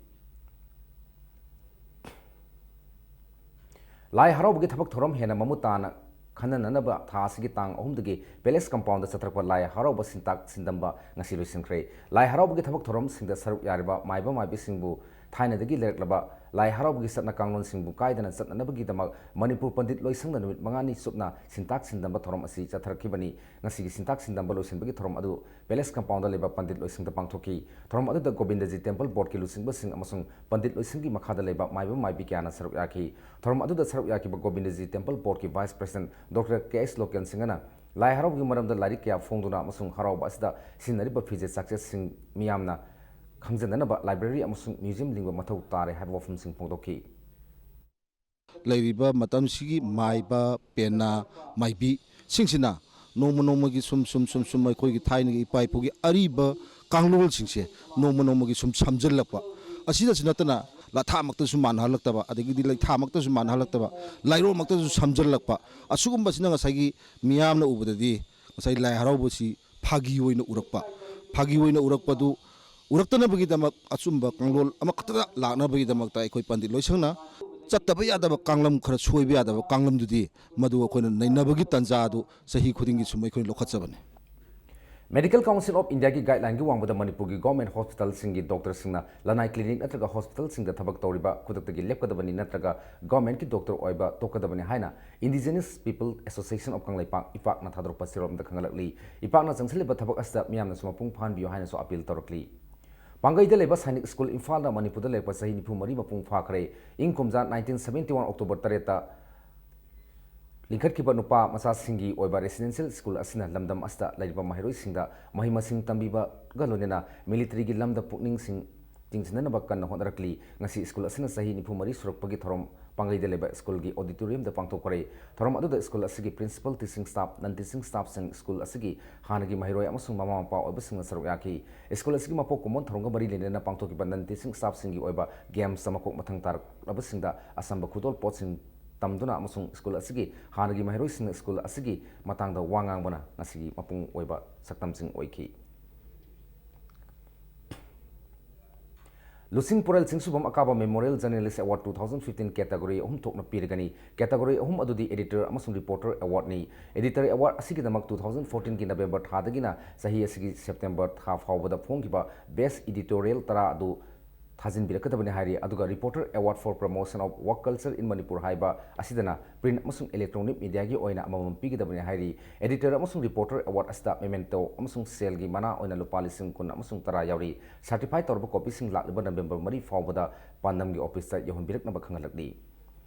ꯂꯥꯏ ꯍꯔꯥꯎꯕꯒꯤ ꯊꯕꯛ ꯊꯧꯔꯝ ꯍꯦꯟꯅ ꯃꯃꯨꯠ ꯇꯥꯅ ꯈꯟꯅꯅꯅꯕ ꯊꯥ ꯑꯁꯤꯒꯤ ꯇꯥꯡ ꯑꯍꯨꯝꯗꯒꯤ ꯄꯦꯂꯦꯁ ꯀꯝꯄꯥꯎꯟꯗ ꯆꯠꯊꯔꯛꯄ ꯂꯥꯏ ꯍꯔꯥꯎꯕ ꯁꯤꯟꯇꯥꯛ ꯁꯤꯟꯗꯝꯕ ꯉꯁꯤ ꯂꯣꯏꯁꯤꯟꯈ꯭ꯔꯦ꯫ ꯂꯥꯏ ꯍꯔꯥꯎꯕꯒꯤ ꯊꯕꯛ ꯊꯧꯔꯝꯁꯤꯡꯗ ꯁꯔꯨꯛ ꯌꯥꯔꯤꯕ ꯃꯥꯏꯕ ꯃꯥꯏꯕꯤꯁꯤꯡꯕꯨ ꯊꯥꯏꯅꯗꯒꯤ ꯂꯩꯔꯛꯂꯕ ꯂꯥꯏ ꯍꯔꯥꯎꯕꯒꯤ ꯆꯠꯅ ꯀꯥꯡꯂꯣꯟꯁꯤꯡꯕꯨ ꯀꯥꯏꯗꯅ ꯆꯠꯅꯅꯕꯒꯤꯗꯃꯛ ꯃꯅꯤꯄꯨꯔ ꯄꯟꯗꯤꯠ ꯂꯣꯏꯁꯪꯅ ꯅꯨꯃꯤꯠ ꯃꯉꯥꯅꯤ ꯆꯨꯞꯅ ꯁꯤꯟꯇꯥꯛ ꯁꯤꯟꯗꯝꯕ ꯊꯧꯔꯝ ꯑꯁꯤ ꯆꯠꯊꯔꯛꯈꯤꯕꯅꯤ꯫ ꯉꯁꯤꯒꯤ ꯁꯤꯟꯇꯥꯛ ꯁꯤꯟꯗꯝꯕ ꯂꯣꯏꯁꯤꯟꯕꯒꯤ ꯊꯧꯔꯝ ꯑꯗꯨ ꯄꯦꯂꯦꯁ ꯀꯝꯄꯥꯎꯟꯗ ꯂꯩꯕ ꯄꯟꯗꯤꯠ ꯂꯣꯏꯁꯪꯗ ꯄꯥꯡꯊꯣꯛꯈꯤ꯫ ꯊꯧꯔꯝ ꯑꯗꯨꯗ ꯒꯣꯕꯤꯟꯗꯖꯤ ꯇꯦꯝꯄꯜ ꯕꯣꯔꯗꯀꯤ ꯂꯨꯆꯤꯡꯕꯁꯤꯡ ꯑꯃꯁꯨꯡ ꯄꯟꯗꯤꯠ ꯂꯣꯏꯁꯪꯒꯤ ꯃꯈꯥꯗ ꯂꯩꯕ ꯃꯥꯏꯕ ꯃꯥꯏꯕꯤ ꯀꯌꯥꯅ ꯁꯔꯨꯛ ꯌꯥꯈꯤ꯫ ꯊꯧꯔꯝ ꯑꯗꯨꯗ ꯁꯔꯨꯛ ꯌꯥꯈꯤꯕ ꯒꯣꯕꯤꯟꯗꯖꯤ ꯇꯦꯝꯄꯜ ꯕꯣꯔꯗꯀꯤ vice president doctor K S Loken ꯁꯤꯡꯍꯅ ꯂꯥꯏ ꯍꯔꯥꯎꯕꯒꯤ ꯃꯔꯝꯗ ꯂꯥꯏꯔꯤꯛ ꯀꯌꯥ ꯐꯣꯡꯗꯨꯅ ꯑꯃꯁꯨꯡ ꯍꯔꯥꯎꯕ ꯑꯁꯤꯗ ꯁꯤꯖꯤꯟꯅꯔꯤꯕ ꯐꯤꯖꯦꯠ ꯆꯥꯛꯆꯦꯠꯁꯤꯡ ꯃꯤꯌꯥꯝꯅ ꯈꯪꯖꯅꯅꯕ ꯂꯥꯏꯕ꯭ꯔꯦꯔꯤ ꯑꯃꯁꯨꯡ ꯃ꯭ꯌꯨꯖꯤꯌꯝ ꯂꯤꯡꯕ ꯃꯊꯧ ꯇꯥꯔꯦ ꯍꯥꯏꯕ ꯋꯥꯐꯝꯁꯤꯡ ꯐꯣꯡꯗꯣꯛꯈꯤ꯫ ꯂꯩꯔꯤꯕ ꯃꯇꯝꯁꯤꯒꯤ ꯃꯥꯏꯕ, ꯄꯦꯅꯥ, ꯃꯥꯏꯕꯤꯁꯤꯡꯁꯤꯅ ꯅꯣꯡꯃ ꯅꯣꯡꯃꯒꯤ ꯁꯨꯝ, ꯁꯨꯝ, ꯁꯨꯝ, ꯁꯨꯝ ꯑꯩꯈꯣꯏꯒꯤ ꯊꯥꯏꯅꯒꯤ ꯏꯄꯥ ꯏꯄꯨꯒꯤ ꯑꯔꯤꯕ ꯀꯥꯡꯂꯣꯟꯁꯤꯡꯁꯦ ꯅꯣꯡꯃ ꯅꯣꯡꯃꯒꯤ ꯁꯨꯝ ꯁꯝꯖꯤꯜꯂꯛꯄ, ꯑꯁꯤꯗꯁꯨ ꯅꯠꯇꯅ ꯂꯊꯥꯃꯛꯇꯁꯨ ꯃꯥꯟꯅꯍꯜꯂꯛꯇꯕ, ꯑꯗꯒꯤꯗꯤ ꯂꯩꯊꯥꯃꯛꯇꯁꯨ ꯃꯥꯟꯅꯍꯜꯂꯛꯇꯕ, ꯂꯥꯏꯔꯣꯃꯛꯇꯁꯨ ꯁꯝꯖꯤꯜꯂꯛꯄ, ꯑꯁꯤꯒꯨꯝꯕꯁꯤꯅ ꯉꯁꯥꯏꯒꯤ ꯃꯤꯌꯥꯝꯅ ꯎꯕꯗꯗꯤ ꯉꯁꯥꯏ ꯂꯥꯏ ꯍꯔꯥꯎꯕꯁꯤ ꯐꯥꯒꯤ ꯑꯣꯏꯅ ꯎꯔꯛꯄ, ꯐꯥꯒꯤ ꯑꯣꯏꯅ ꯎꯔꯛꯄꯗꯨ ꯎꯔꯛꯇꯅꯕꯒꯤꯗꯃꯛ ꯑꯆꯨꯝꯕ ꯀꯥꯡꯂꯣꯟ ꯑꯃꯈꯛꯇꯗ ꯂꯥꯛꯅꯕꯒꯤꯗꯃꯛꯇ ꯑꯩꯈꯣꯏ ꯄꯟꯗꯤꯠ ꯂꯣꯏꯁꯪꯅ ꯆꯠꯇꯕ ꯌꯥꯗꯕ ꯀꯥꯡꯂꯝ, ꯈꯔ ꯁꯣꯏꯕ ꯌꯥꯗꯕ ꯀꯥꯡꯂꯝꯗꯨꯗꯤ ꯃꯗꯨ ꯑꯩꯈꯣꯏꯅ ꯅꯩꯅꯕꯒꯤ ꯇꯥꯟꯖꯥ ꯑꯗꯨ ꯆꯍꯤ ꯈꯨꯗꯤꯡꯒꯤ ꯁꯨꯝ ꯑꯩꯈꯣꯏꯅ ꯂꯧꯈꯠꯆꯕꯅꯤ꯫ Medical Council of Indiaꯒꯤ ꯒꯥꯏꯗꯂꯥꯏꯟꯒꯤ ꯋꯥꯡꯃꯗ ꯃꯅꯤꯄꯨꯔꯒꯤ ꯒꯣꯔꯃꯦꯟ ꯍꯣꯁꯄꯤꯇꯥꯜꯁꯤꯡꯒꯤ ꯗꯣꯛꯇꯔꯁꯤꯡꯅ ꯂꯅꯥꯏ ꯀ꯭ꯂꯤꯅꯤꯛ ꯅꯠꯇ꯭ꯔꯒ ꯍꯣꯁꯄꯤꯇꯥꯜꯁꯤꯡꯗ ꯊꯕꯛ ꯇꯧꯔꯤꯕ ꯈꯨꯗꯛꯇꯒꯤ ꯂꯦꯞꯀꯗꯕꯅꯤ ꯅꯠꯇ꯭ꯔꯒ ꯒꯣꯔꯃꯦꯟꯒꯤ ꯗꯣꯛꯇꯔ ꯑꯣꯏꯕ ꯇꯣꯛꯀꯗꯕꯅꯤ ꯍꯥꯏꯅ Indigenous People Association of Kangleipak, ꯏꯄꯥꯛꯅ ꯊꯥꯗꯣꯔꯛꯄ ꯆꯦꯔꯣꯜ ꯑꯃꯗ ꯈꯪꯍꯜꯂꯛꯂꯤ꯫ ꯏꯄꯥꯛꯅ ꯆꯪꯁꯤꯜꯂꯤꯕ ꯊꯕꯛ ꯑꯁꯤꯗ ꯃꯤꯌꯥꯝꯅꯁꯨ ꯃꯄꯨꯡ ꯐꯥꯍꯟꯕꯤꯌꯨ ꯍꯥꯏꯅꯁꯨ ꯑꯄꯤꯜ ꯇꯧꯔꯛꯂꯤ꯫ ꯄꯥꯡꯒꯩꯗ ꯂꯩꯕ ꯁꯥꯏꯅꯤꯛ ꯁ꯭ꯀꯨꯜ ꯏꯝꯐꯥꯜꯗ ꯃꯅꯤꯄꯨꯔꯗ ꯂꯩꯔꯛꯄ ꯆꯍꯤ ꯅꯤꯐꯨ ꯃꯔꯤ ꯃꯄꯨꯡ ꯐꯥꯈ꯭ꯔꯦ꯫ ꯏꯪ ꯀꯨꯝꯖꯥ nineteen seventy one October ꯇꯔꯦꯠꯇ ꯂꯤꯡꯈꯠꯈꯤꯕ ꯅꯨꯄꯥ ꯃꯆꯥꯁꯤꯡꯒꯤ ꯑꯣꯏꯕ residential school ꯑꯁꯤꯅ ꯂꯝꯗꯝ ꯑꯁꯤꯗ ꯂꯩꯔꯤꯕ ꯃꯍꯩꯔꯣꯏꯁꯤꯡꯗ ꯃꯍꯩ ꯃꯁꯤꯡ ꯇꯝꯕꯤꯕꯒ ꯂꯣꯏꯅꯅ militaryꯒꯤ ꯂꯝꯗ ꯄꯨꯛꯅꯤꯡꯁꯤꯡ ꯆꯤꯡꯁꯤꯟꯅꯅꯕ ꯀꯟꯅ ꯍꯣꯠꯅꯔꯛꯂꯤ꯫ ꯉꯁꯤ ꯁ꯭ꯀꯨꯜ ꯑꯁꯤꯅ ꯆꯍꯤ ꯅꯤꯐꯨ ꯃꯔꯤ ꯁꯨꯔꯛꯄꯒꯤ ꯊꯧꯔꯝ ꯄꯥꯡꯒꯩꯗ ꯂꯩꯕ ꯁ꯭ꯀꯨꯜꯒꯤ auditorium ꯗ ꯄꯥꯡꯊꯣꯛꯈ꯭ꯔꯦ꯫ ꯊꯧꯔꯝ ꯑꯗꯨꯗ ꯁ꯭ꯀꯨꯜ ꯑꯁꯤꯒꯤ principal, teaching staff, non teaching staff ꯁꯤꯡ, ꯁ꯭ꯀꯨꯜ ꯑꯁꯤꯒꯤ ꯍꯥꯟꯅꯒꯤ ꯃꯍꯩꯔꯣꯏ ꯑꯃꯁꯨꯡ ꯃꯃꯥ ꯃꯄꯥ ꯑꯣꯏꯕꯁꯤꯡꯅ ꯁꯔꯨꯛ ꯌꯥꯈꯤ꯫ ꯁ꯭ꯀꯨꯜ ꯑꯁꯤꯒꯤ ꯃꯄꯣꯛ ꯀꯨꯝꯑꯣꯟ ꯊꯧꯔꯝꯒ ꯃꯔꯤ ꯂꯩꯅꯅ ꯄꯥꯡꯊꯣꯛꯈꯤꯕ non teaching staff ꯁꯤꯡꯒꯤ ꯑꯣꯏꯕ games ꯇ ꯃꯀꯣꯛ ꯃꯊꯪ ꯇꯥꯔꯛꯂꯕꯁꯤꯡꯗ ꯑꯆꯝꯕ ꯈꯨꯗꯣꯜ ꯄꯣꯠꯁꯤꯡ ꯇꯝꯗꯨꯅ ꯑꯃꯁꯨꯡ ꯁ꯭ꯀꯨꯜ ꯑꯁꯤꯒꯤ ꯍꯥꯟꯅꯒꯤ ꯃꯍꯩꯔꯣꯏꯁꯤꯡꯅ ꯁ꯭ꯀꯨꯜ ꯑꯁꯤꯒꯤ ꯃꯇꯥꯡꯗ ꯋꯥ ꯉꯥꯡꯕꯅ ꯉꯁꯤꯒꯤ ꯃꯄꯨꯡ ꯑꯣꯏꯕ ꯁꯛꯇꯝꯁꯤꯡ ꯑꯣꯏꯈꯤ꯫ ꯂꯨꯆꯤꯡ ꯄꯨꯔꯦꯜ ꯆꯤꯡꯁꯨꯕꯝ ꯑꯀꯥꯕ Memorial Journalist Award two thousand fifteen category ꯑꯍꯨꯝ ꯊꯣꯛꯅ ꯄꯤꯔꯒꯅꯤ꯫ Category ꯑꯍꯨꯝ ꯑꯗꯨꯗꯤ Editor ꯑꯃꯁꯨꯡ Reporter Award ꯅꯤ꯫ Editor Award ꯑꯁꯤꯒꯤꯗꯃꯛ two thousand fourteen ꯒꯤ November ꯊꯥꯗꯒꯤꯅ ꯆꯍꯤ ꯑꯁꯤꯒꯤ September ꯊꯥ ꯐꯥꯎꯕꯗ ꯐꯣꯡꯈꯤꯕ best editorial ꯇꯔꯥ ꯑꯗꯨ ꯊꯥꯖꯤꯟꯕꯤꯔꯛꯀꯗꯕꯅꯤ ꯍꯥꯏꯔꯤ꯫ ꯑꯗꯨꯒ Reporter Award for Promotion of Work Culture in Manipur ꯍꯥꯏꯕ ꯑꯁꯤꯗꯅ print ꯑꯃꯁꯨꯡ electronic media ꯒꯤ ꯑꯣꯏꯅ ꯑꯃꯃꯝ ꯄꯤꯒꯗꯕꯅꯤ ꯍꯥꯏꯔꯤ꯫ Editor ꯑꯃꯁꯨꯡ Reporter Award ꯑꯁꯤꯗ memento ꯑꯃꯁꯨꯡ ꯁꯦꯜꯒꯤ ꯃꯅꯥ ꯑꯣꯏꯅ ꯂꯨꯄꯥ ꯂꯤꯁꯤꯡ ꯀꯨꯟ ꯑꯃꯁꯨꯡ ꯇꯔꯥ ꯌꯥꯎꯔꯤ꯫ Certify ꯇꯧꯔꯕ copy ꯁꯤꯡ ꯂꯥꯛꯂꯤꯕ November ꯃꯔꯤ ꯐꯥꯎꯕꯗ ꯄꯥꯟꯗꯝꯒꯤ office ꯇ ꯌꯧꯍꯟꯕꯤꯔꯛꯅꯕ ꯈꯪꯍꯜꯂꯛꯂꯤ꯫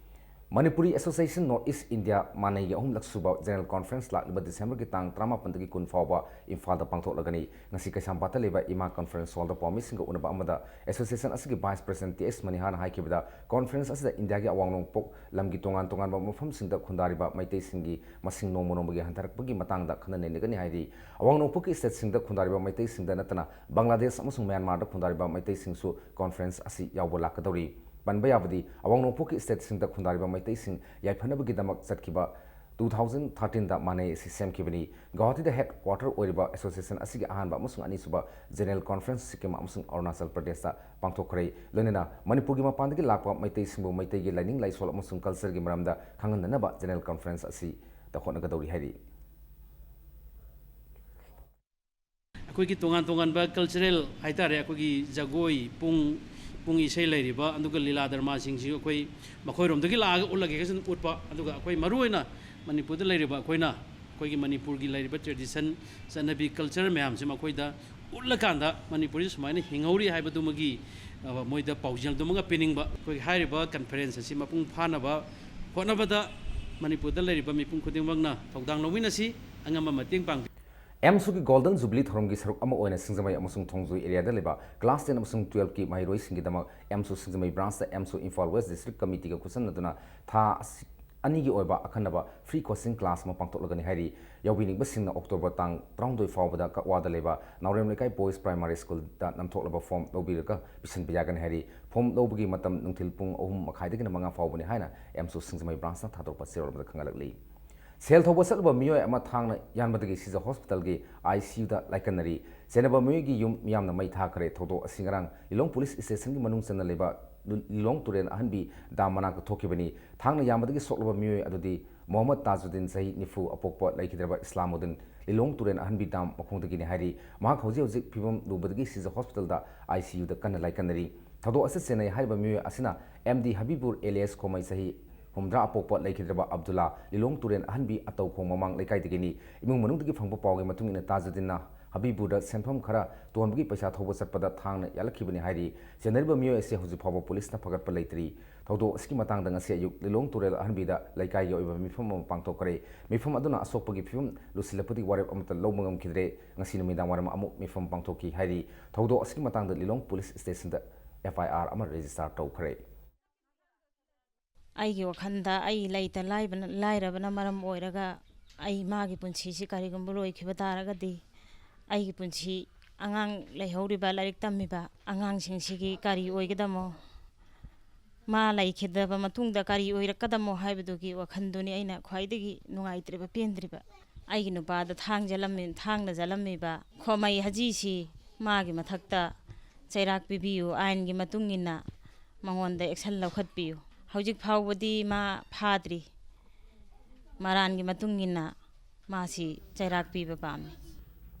Manipuri Association North East India ꯃꯥꯅꯩꯒꯤ ꯑꯍꯨꯝꯂꯛ ꯁꯨꯕ General Conference ꯂꯥꯛꯂꯤꯕ December ꯒꯤ ꯇꯥꯡ ꯇꯔꯥꯃꯥꯄꯟꯗꯒꯤ ꯀꯨꯟ ꯐꯥꯎꯕ ꯏꯝꯐꯥꯜꯗ ꯄꯥꯡꯊꯣꯛꯂꯒꯅꯤ꯫ ꯉꯁꯤ ꯀꯩꯁꯥꯝꯄꯥꯠꯇ ꯂꯩꯕ ꯏꯃꯥ Conference Hall ꯗ ꯄꯥꯎꯃꯤꯁꯤꯡꯒ ꯎꯅꯕ ꯑꯃꯗ Association ꯑꯁꯤꯒꯤ Vice President ꯇꯤ ꯑꯦꯁ ꯃꯅꯤꯍꯥꯔꯅ ꯍꯥꯏꯈꯤꯕꯗ, conference ꯑꯁꯤꯗ ꯏꯟꯗꯤꯌꯥꯒꯤ ꯑꯋꯥꯡ ꯅꯣꯡꯄꯣꯛ ꯂꯝꯒꯤ ꯇꯣꯉꯥꯟ ꯇꯣꯉꯥꯟꯕ ꯃꯐꯝꯁꯤꯡꯗ ꯈꯨꯟꯗꯥꯔꯤꯕ ꯃꯩꯇꯩꯁꯤꯡꯒꯤ ꯃꯁꯤꯡ ꯅꯣꯡꯃ ꯅꯣꯡꯃꯒꯤ ꯍꯟꯊꯔꯛꯄꯒꯤ ꯃꯇꯥꯡꯗ ꯈꯟꯅ ꯅꯩꯅꯒꯅꯤ ꯍꯥꯏꯔꯤ꯫ ꯑꯋꯥꯡ ꯅꯣꯡꯄꯣꯛꯀꯤ state ꯁꯤꯡꯗ ꯈꯨꯟꯗꯥꯔꯤꯕ ꯃꯩꯇꯩꯁꯤꯡꯗ ꯅꯠꯇꯅ ꯕꯪꯒ꯭ꯂꯥꯗꯦꯁ ꯑꯃꯁꯨꯡ ꯃ꯭ꯌꯥꯟꯃꯥꯔꯗ ꯈꯨꯟꯗꯥꯔꯤꯕ ꯃꯩꯇꯩꯁꯤꯡꯁꯨ conference ꯑꯁꯤ ꯌꯥꯎꯕ ꯂꯥꯛꯀꯗꯧꯔꯤ꯫ ꯄꯟꯕ ꯌꯥꯕꯗꯤ, ꯑꯋꯥꯡ ꯅꯣꯡꯄꯣꯛꯀꯤ state ꯁꯤꯡꯗ ꯈꯨꯟꯗꯥꯔꯤꯕ ꯃꯩꯇꯩꯁꯤꯡ ꯌꯥꯏꯐꯅꯕꯒꯤꯗꯃꯛ ꯆꯠꯈꯤꯕ two thousand thirteen ꯗ ꯃꯥꯅꯩ ꯑꯁꯤ ꯁꯦꯝꯈꯤꯕꯅꯤ꯫ ꯒꯧꯍꯥꯇꯤꯗ headquarter ꯑꯣꯏꯔꯤꯕ association ꯑꯁꯤꯒꯤ ꯑꯍꯥꯟꯕ ꯑꯃꯁꯨꯡ ꯑꯅꯤꯁꯨꯕ General Conference ꯁꯤꯛꯀꯤꯝ ꯑꯃꯁꯨꯡ ꯑꯔꯨꯅꯥꯆꯜ ꯄ꯭ꯔꯗꯦꯁꯇ ꯄꯥꯡꯊꯣꯛꯈ꯭ꯔꯦ꯫ ꯂꯣꯏꯅꯅ ꯃꯅꯤꯄꯨꯔꯒꯤ ꯃꯄꯥꯟꯗꯒꯤ ꯂꯥꯛꯄ ꯃꯩꯇꯩꯁꯤꯡꯕꯨ ꯃꯩꯇꯩꯒꯤ ꯂꯥꯏꯅꯤꯡ ꯂꯥꯏꯁꯣꯜ ꯑꯃꯁꯨꯡ culture ꯒꯤ ꯃꯔꯝꯗ ꯈꯪꯍꯟꯅꯅꯕ General Conference ꯑꯁꯤꯗ ꯍꯣꯠꯅꯒꯗꯧꯔꯤ ꯍꯥꯏꯔꯤ꯫ ꯑꯩꯈꯣꯏꯒꯤ ꯇꯣꯉꯥꯟ ꯇꯣꯉꯥꯟꯕ cultural ꯍꯥꯏꯇꯥꯔꯦ, ꯑꯩꯈꯣꯏꯒꯤ ꯖꯒꯣꯏ, ꯄꯨꯡ, ꯄꯨꯡ ꯏꯁꯩ ꯂꯩꯔꯤꯕ, ꯑꯗꯨꯒ ꯂꯤꯂꯥ ꯗ꯭ꯔꯃꯥꯁꯤꯡꯁꯤ ꯑꯩꯈꯣꯏ ꯃꯈꯣꯏꯔꯣꯝꯗꯒꯤ ꯂꯥꯛꯑꯒ ꯎꯠꯂꯒꯦ ꯍꯥꯏꯅ ꯎꯠꯄ, ꯑꯗꯨꯒ ꯑꯩꯈꯣꯏ ꯃꯔꯨꯑꯣꯏꯅ ꯃꯅꯤꯄꯨꯔꯗ ꯂꯩꯔꯤꯕ ꯑꯩꯈꯣꯏꯅ ꯑꯩꯈꯣꯏꯒꯤ ꯃꯅꯤꯄꯨꯔꯒꯤ ꯂꯩꯔꯤꯕ tradition, ꯆꯠꯅꯕꯤ, culture ꯃꯌꯥꯝꯁꯦ ꯃꯈꯣꯏꯗ ꯎꯠꯂꯀꯥꯟꯗ ꯃꯅꯤꯄꯨꯔꯁꯤ ꯁꯨꯃꯥꯏꯅ ꯍꯤꯡꯍꯧꯔꯤ ꯍꯥꯏꯕꯗꯨꯃꯒꯤ, ꯑ, ꯃꯣꯏꯗ ꯄꯥꯎꯖꯦꯜꯗꯨꯃꯒ ꯄꯤꯅꯤꯡꯕ꯫ ꯑꯩꯈꯣꯏꯒꯤ ꯍꯥꯏꯔꯤꯕ conference ꯑꯁꯤ ꯃꯄꯨꯡ ꯐꯥꯅꯕ ꯍꯣꯠꯅꯕꯗ ꯃꯅꯤꯄꯨꯔꯗ ꯂꯩꯔꯤꯕ ꯃꯤꯄꯨꯝ ꯈꯨꯗꯤꯡꯃꯛꯅ ꯊꯧꯗꯥꯡ ꯂꯧꯃꯤꯟꯅꯁꯤ, ꯑꯉꯝꯕ ꯃꯇꯦꯡ ꯄꯥꯡꯕꯤ꯫ ꯑꯦꯝꯁꯨꯒꯤ ꯒꯣꯜꯗꯟ ꯖꯨꯕꯤꯂꯤ ꯊꯧꯔꯝꯒꯤ ꯁꯔꯨꯛ ꯑꯃ ꯑꯣꯏꯅ ꯁꯤꯡꯖꯃꯩ ꯑꯃꯁꯨꯡ ꯊꯣꯡꯖꯨ ꯑꯦꯔꯤꯌꯥꯗ ꯂꯩꯕ ꯀ꯭ꯂꯥꯁ ꯇꯦꯟ ꯑꯃꯁꯨꯡ ꯇꯨꯌꯦꯜꯐꯀꯤ ꯃꯍꯩꯔꯣꯏꯁꯤꯡꯒꯤꯗꯃꯛ ꯑꯦꯝꯁꯨ ꯁꯤꯡꯖꯃꯩ ꯕ꯭ꯔꯥꯟꯁꯇ ꯑꯦꯝꯁꯨ ꯏꯝꯐꯥꯜ ꯋꯦꯁ ꯗꯤꯁꯇ꯭ꯔꯤꯛ ꯀꯃꯤꯇꯤꯒ ꯈꯨꯠꯁꯝꯅꯗꯨꯅ ꯊꯥ ꯑꯁꯤ ꯑꯅꯤꯒꯤ ꯑꯣꯏꯕ ꯑꯈꯟꯅꯕ ꯐ꯭ꯔꯤ ꯀꯣꯆꯤꯡ ꯀ꯭ꯂꯥꯁ ꯑꯃ ꯄꯥꯡꯊꯣꯛꯂꯒꯅꯤ ꯍꯥꯏꯔꯤ꯫ ꯌꯥꯎꯕꯤꯅꯤꯡꯕꯁꯤꯡꯅ ꯑꯣꯛꯇꯣꯕꯔ ꯇꯥꯡ ꯇꯔꯥꯍꯨꯝꯗꯣꯏ ꯐꯥꯎꯕꯗ ꯀꯛꯋꯥꯗ ꯂꯩꯕ ꯅꯥꯎꯔꯦꯝ ꯂꯩꯀꯥꯏ ꯕꯣꯏꯁ ꯄ꯭ꯔꯥꯏꯃꯥꯔꯤ ꯁ꯭ꯀꯨꯜꯗ ꯅꯝꯊꯣꯛꯂꯕ ꯐꯣꯝ ꯂꯧꯕꯤꯔꯒ ꯄꯤꯁꯤꯟꯕ ꯌꯥꯒꯅꯤ ꯍꯥꯏꯔꯤ꯫ ꯐꯣꯝ ꯂꯧꯕꯒꯤ ꯃꯇꯝ ꯅꯨꯡꯊꯤꯜ ꯄꯨꯡ ꯑꯍꯨꯝ ꯃꯈꯥꯏꯗꯒꯤꯅ ꯃꯉꯥ ꯐꯥꯎꯕꯅꯤ ꯍꯥꯏꯅ ꯑꯦꯝꯁꯨ ꯁꯤꯡꯖꯃꯩ ꯕ꯭ꯔꯥꯟꯁꯅ ꯊꯥꯗꯣꯔꯛꯄ ꯆꯦꯔꯣꯜ ꯑꯃꯗ ꯈꯪꯍꯜꯂꯛꯂꯤ꯫ ꯁꯦꯜ ꯊꯧꯕ ꯆꯠꯂꯨꯕ ꯃꯤꯑꯣꯏ ꯑꯃ ꯊꯥꯡꯅ ꯌꯥꯟꯕꯗꯒꯤ ꯁꯤꯖ ꯍꯣꯁꯄꯤꯇꯥꯜꯒꯤ ꯑꯥꯏ ꯁꯤ ꯌꯨꯗ ꯂꯥꯏꯀꯠꯅꯔꯤ꯫ ꯆꯦꯟꯅꯕ ꯃꯤꯑꯣꯏꯒꯤ ꯌꯨꯝ ꯃꯤꯌꯥꯝꯅ ꯃꯩ ꯊꯥꯈ꯭ꯔꯦ꯫ ꯊꯧꯗꯣꯛ ꯑꯁꯤ ꯉꯔꯥꯡ ꯂꯤꯂꯣꯡ ꯄꯨꯂꯤꯁ ꯁ꯭ꯇꯦꯁꯟꯒꯤ ꯃꯅꯨꯡ ꯆꯟꯅ ꯂꯩꯕ ꯂꯨ-, ꯂꯤꯂꯣꯡ ꯇꯨꯔꯦꯜ ꯑꯍꯟꯕꯤ ꯗꯥꯝ ꯃꯅꯥꯛꯇ ꯊꯣꯛꯈꯤꯕꯅꯤ꯫ ꯊꯥꯡꯅ ꯌꯥꯟꯕꯗꯒꯤ ꯁꯣꯛꯂꯕ ꯃꯤꯑꯣꯏ ꯑꯗꯨꯗꯤ ꯃꯣꯍꯝꯃꯗ ꯇꯥꯖꯨꯗꯤꯟ, ꯆꯍꯤ ꯅꯤꯐꯨ, ꯑꯄꯣꯛꯄ ꯂꯩꯈꯤꯗ꯭ꯔꯕ ꯏꯁꯂꯥꯃꯨꯗꯤꯟ, ꯂꯤꯂꯣꯡ ꯇꯨꯔꯦꯜ ꯑꯍꯟꯕꯤ ꯗꯥꯝ ꯃꯈꯣꯡꯗꯒꯤꯅꯤ ꯍꯥꯏꯔꯤ꯫ ꯃꯍꯥꯛ ꯍꯧꯖꯤꯛ ꯍꯧꯖꯤꯛ ꯐꯤꯕꯝ ꯂꯨꯕꯗꯒꯤ ꯁꯤꯖ ꯍꯣꯁꯄꯤꯇꯥꯜꯗ ꯑꯥꯏ ꯁꯤ ꯌꯨꯗ ꯀꯟꯅ ꯂꯥꯏꯀꯠꯅꯔꯤ꯫ ꯊꯧꯗꯣꯛ ꯑꯁꯤꯗ ꯆꯦꯟꯅꯩ ꯍꯥꯏꯔꯤꯕ ꯃꯤꯑꯣꯏ ꯑꯁꯤꯅ ꯑꯦꯝ ꯗꯤ ꯍꯕꯤꯕꯨꯔ ꯑꯦꯂꯤꯌꯥꯁ ꯈꯣꯃꯩ, ꯆꯍꯤ ꯍꯨꯝꯗ꯭ꯔꯥ, ꯑꯄꯣꯛꯄ ꯂꯩꯈꯤꯗ꯭ꯔꯕ ꯑꯕꯗꯨꯜꯂꯥ, ꯂꯤꯂꯣꯡ ꯇꯨꯔꯦꯜ ꯑꯍꯟꯕꯤ ꯑꯇꯧꯈꯣꯡ ꯃꯃꯥꯡ ꯂꯩꯀꯥꯏꯗꯒꯤꯅꯤ꯫ ꯏꯃꯨꯡ ꯃꯅꯨꯡꯗꯒꯤ ꯐꯪꯕ ꯄꯥꯎꯒꯤ ꯃꯇꯨꯡ ꯏꯟꯅ ꯇꯥꯖꯨꯗꯤꯟꯅ ꯍꯕꯤꯕꯨꯔꯗ ꯁꯦꯟꯐꯝ ꯈꯔ ꯇꯣꯟꯕꯒꯤ ꯄꯩꯁꯥ ꯊꯧꯕ ꯆꯠꯄꯗ ꯊꯥꯡꯅ ꯌꯥꯜꯂꯛꯈꯤꯕꯅꯤ ꯍꯥꯏꯔꯤ꯫ ꯆꯦꯟꯅꯔꯤꯕ ꯃꯤꯑꯣꯏ ꯑꯁꯤ ꯍꯧꯖꯤꯛ ꯐꯥꯎꯕ ꯄꯨꯂꯤꯁꯅ ꯐꯒꯠꯄ ꯂꯩꯇ꯭ꯔꯤ꯫ ꯊꯧꯗꯣꯛ ꯑꯁꯤꯒꯤ ꯃꯇꯥꯡꯗ ꯉꯁꯤ ꯑꯌꯨꯛ ꯂꯤꯂꯣꯡ ꯇꯨꯔꯦꯜ ꯑꯍꯟꯕꯤꯗ ꯂꯩꯀꯥꯏꯒꯤ ꯑꯣꯏꯕ ꯃꯤꯐꯝ ꯑꯃ ꯄꯥꯡꯊꯣꯛꯈ꯭ꯔꯦ꯫ ꯃꯤꯐꯝ ꯑꯗꯨꯅ ꯑꯁꯣꯛꯄꯒꯤ ꯐꯤꯕꯝ ꯂꯨꯁꯤꯜꯂꯛꯄꯗꯒꯤ ꯋꯥꯔꯦꯞ ꯑꯃꯠꯇ ꯂꯧꯕ ꯉꯝꯈꯤꯗ꯭ꯔꯦ꯫ ꯉꯁꯤ ꯅꯨꯃꯤꯗꯥꯡ ꯋꯥꯏꯔꯝ ꯑꯃꯨꯛ ꯃꯤꯐꯝ ꯄꯥꯡꯊꯣꯛꯈꯤ ꯍꯥꯏꯔꯤ꯫ ꯊꯧꯗꯣꯛ ꯑꯁꯤꯒꯤ ꯃꯇꯥꯡꯗ ꯂꯤꯂꯣꯡ ꯄꯨꯂꯤꯁ ꯁ꯭ꯇꯦꯁꯟꯗ ꯑꯦꯐ ꯑꯥꯏ ꯑꯥꯔ ꯑꯃ ꯔꯦꯖꯤꯁꯇꯥꯔ ꯇꯧꯈ꯭ꯔꯦ꯫ ꯑꯩꯒꯤ ꯋꯥꯈꯜꯗ ꯑꯩ ꯂꯩꯇ ꯂꯥꯏꯕꯅ-, ꯂꯥꯏꯔꯕꯅ ꯃꯔꯝ ꯑꯣꯏꯔꯒ ꯑꯩ ꯃꯥꯒꯤ ꯄꯨꯟꯁꯤꯁꯤ ꯀꯔꯤꯒꯨꯝꯕ ꯂꯣꯏꯈꯤꯕ ꯇꯥꯔꯒꯗꯤ ꯑꯩꯒꯤ ꯄꯨꯟꯁꯤ, ꯑꯉꯥꯡ ꯂꯩꯍꯧꯔꯤꯕ, ꯂꯥꯏꯔꯤꯛ ꯇꯝꯃꯤꯕ ꯑꯉꯥꯡꯁꯤꯡꯁꯤꯒꯤ ꯀꯔꯤ ꯑꯣꯏꯒꯗꯃꯣ, ꯃꯥ ꯂꯩꯈꯤꯗꯕ ꯃꯇꯨꯡꯗ ꯀꯔꯤ ꯑꯣꯏꯔꯛꯀꯗꯃꯣ ꯍꯥꯏꯕꯗꯨꯒꯤ ꯋꯥꯈꯜꯗꯨꯅꯤ ꯑꯩꯅ ꯈ꯭ꯋꯥꯏꯗꯒꯤ ꯅꯨꯡꯉꯥꯏꯇ꯭ꯔꯤꯕ, ꯄꯦꯟꯗ꯭ꯔꯤꯕ꯫ ꯑꯩꯒꯤ ꯅꯨꯄꯥꯗ ꯊꯥꯡ ꯆꯠꯂꯝꯃꯤ-, ꯊꯥꯡꯅ ꯆꯠꯂꯝꯃꯤꯕ ꯈꯣꯃꯩ ꯍꯖꯤꯁꯤ ꯃꯥꯒꯤ ꯃꯊꯛꯇ ꯆꯩꯔꯥꯛ ꯄꯤꯕꯤꯌꯨ, ꯑꯥꯏꯟꯒꯤ ꯃꯇꯨꯡ ꯏꯟꯅ ꯃꯉꯣꯟꯗ action ꯂꯧꯈꯠꯄꯤꯌꯨ꯫ ꯍꯧꯖꯤꯛ ꯐꯥꯎꯕꯗꯤ ꯃꯥ ꯐꯥꯗ꯭ꯔꯤ꯫ ꯃꯔꯥꯟꯒꯤ ꯃꯇꯨꯡ ꯏꯟꯅ ꯃꯥꯁꯤ ꯆꯩꯔꯥꯛ ꯄꯤꯕ ꯄꯥꯝꯃꯤ꯫